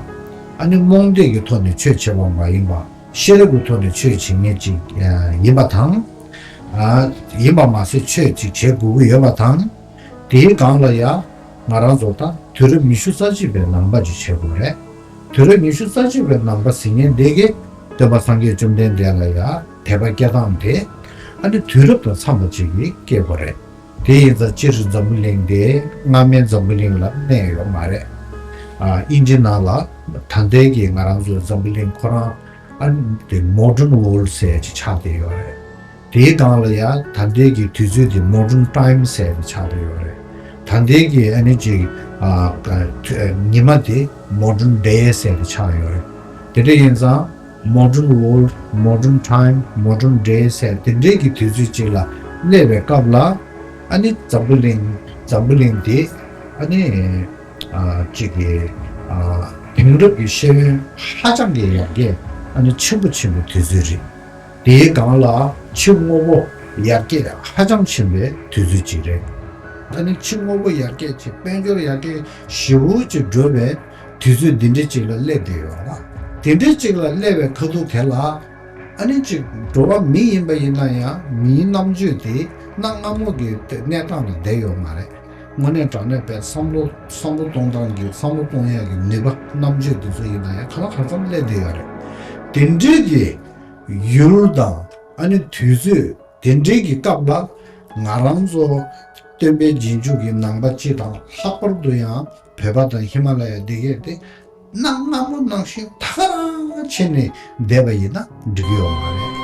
ཨ་ནི་རྨོངས་དད་ཀྱི་ཐོག་ནས་ཆོས་བྱེད་པ་མ་ཡིན་པ། ཤེས་རབ་ཀྱི་ཐོག་ནས་ཆོས་བྱེད་མཁན་ཅིག་ཡིན་པ་དང་། ཡིན་པ་མ་ཟད་ཆོས་ཅིག་བྱེད་དགོས་ཀྱི་ཡོད་པ་དང་། དེའི་སྒང་ལ་ཡང་ང་རང་ཚོ་ད་དུས་རབས་ཉི་ཤུ་རྩ་གཅིག་པའི་ནང་པ་ཅིག་བྱེད་དགོས་རེད། དུས་རབས་ཉི་ཤུ་རྩ་གཅིག་པའི་ནང་པ་ཟེར་མཁན་དེ་གིས་སྟོན་པ་སངས་རྒྱས་བཅོམ་ལྡན་འདས་ལ་ཡང་དད་པ་སྐྱེ་སྟངས་དེ། ཨ་ནི་དུས་རབས་དང་འཚམས་པ་ཅིག་གིས་སྐྱེ་དགོས་རེད། དེ་ཡིན་ཙང་སྤྱིར་འཛམ་བུ་གླིང་དེ་སྔ་མའི་འཛམ་བུ་གླིང་ལ་གནས་ཡོད་མ་རེད། ཨ་དབྱིན་ཇི་ནང་ལ་ད་ལྟའི་གི་ང་རང་ཚོའི་འཛམ་བུ་གླིང་ཁོ་རང་ཨ་ནི་དེ་modern world ཟེར་ཅིག་ཆགས་བསྡད་ཡོད་རེད། དེའི་སྒང་ལ་ཡང་ད་ལྟའི་གི་དུས་ཚོད་དེ་modern time ཟེར་ཅིག་ཆགས་བསྡད་ཡོད་རེད། ད་ལྟའི་གི་ཨ་ནི་ཅིག་ཨ་ཉི་མ་དེ་modern day ཟེར་ཅིག་ཆགས་ཡོད་རེད། དེ་འདྲ་ཡིན་ཙང་། Modern world, modern time, modern day ཟེར་དེ་འདྲའི་གི་དུས་ཚོད་ཅིག་ལ་སླེབས་པའི་སྐབས་ལ། ཨ་ནི་འཛམ་བུ་གླིང་འཛམ་བུ་གླིང་དེ་ཨ་ནི་ཨ་ཅིག་གི་ཨ་དེང་རབས་ཀྱི་ཤེས་ཡོན་ཧ་ཅང་གི་ཡར་རྒྱས་ཨ་ནི་ཆེན་པོ་ཕྱིན་པའི་དུས་ཚོད་རེད། དེའི་སྒང་ལ་ཕྱི་དངོས་པོ་ཡར་རྒྱས་ཧ་ཅང་ཕྱིན་པའི་དུས་ཚོད་ཅིག་རེད། ཨ་ནི་ཕྱི་དངོས་པོ་ཡར་རྒྱས་ཅིག་དཔལ་འབྱོར་ཡར་རྒྱས་ཞེ་པོ་ཅིག་འགྲོ་བའི་དུས་ཚོད་འདི་འདྲ་ཅིག་ལ་སླེབས་བསྡད་ཡོད་རེད་བ། དེ་འདྲ་ཅིག་ལ་སླེབས་པའི་ཁ་ཐུག་དེ་ལ་ཨ་ནི་ཅིག་འགྲོ་བ་མི་ཡིན་པ་ཡིན་ན་ཡང་མིའི་རྣམ་དཔྱོད་དེ་གནའ་སྔ་མོ་གི་གནས་སྟངས་ལ་བསྡད་ཡོད་མ་རེད། དངོས་གནས་དྲང་གནས་པའི་བསམ་བློ་བསམ་བློ་གཏོང་སྟངས་ཀྱི་བསམ་བློ་གཏོང་ཡག་གི་ནུས་པ་རྣམ་དཔྱོད་དེ་ཚོ་ཡིན་ན་ཡང་གང་ལ་གང་འཚམ་སླེབས་བསྡད་ཡོད་རེད། དེ་འདྲའི་གི་ཡུལ་དང་ཨ་ནི་དུས་ཚོད་དེ་འདྲའི་གི་སྐབས་ལ་ང་རང་ཚོ་སྟོན་པའི་རྗེས་འཇུག་གི་ནང་པ་སྤྱི་དང་ལྷག་པར་དུ་ཡང་བོད་པ་དང་ཧི་མ་ལ་ཡ་སྡེ་དགེ་དེ་གནའ་སྔ་མོ་ནང་བཞིན་ད་ག་རང་བྱས་ནས་བསྡད་པ་ཡིན་ན་འགྲིག་གི་ཡོད་མ་རེད།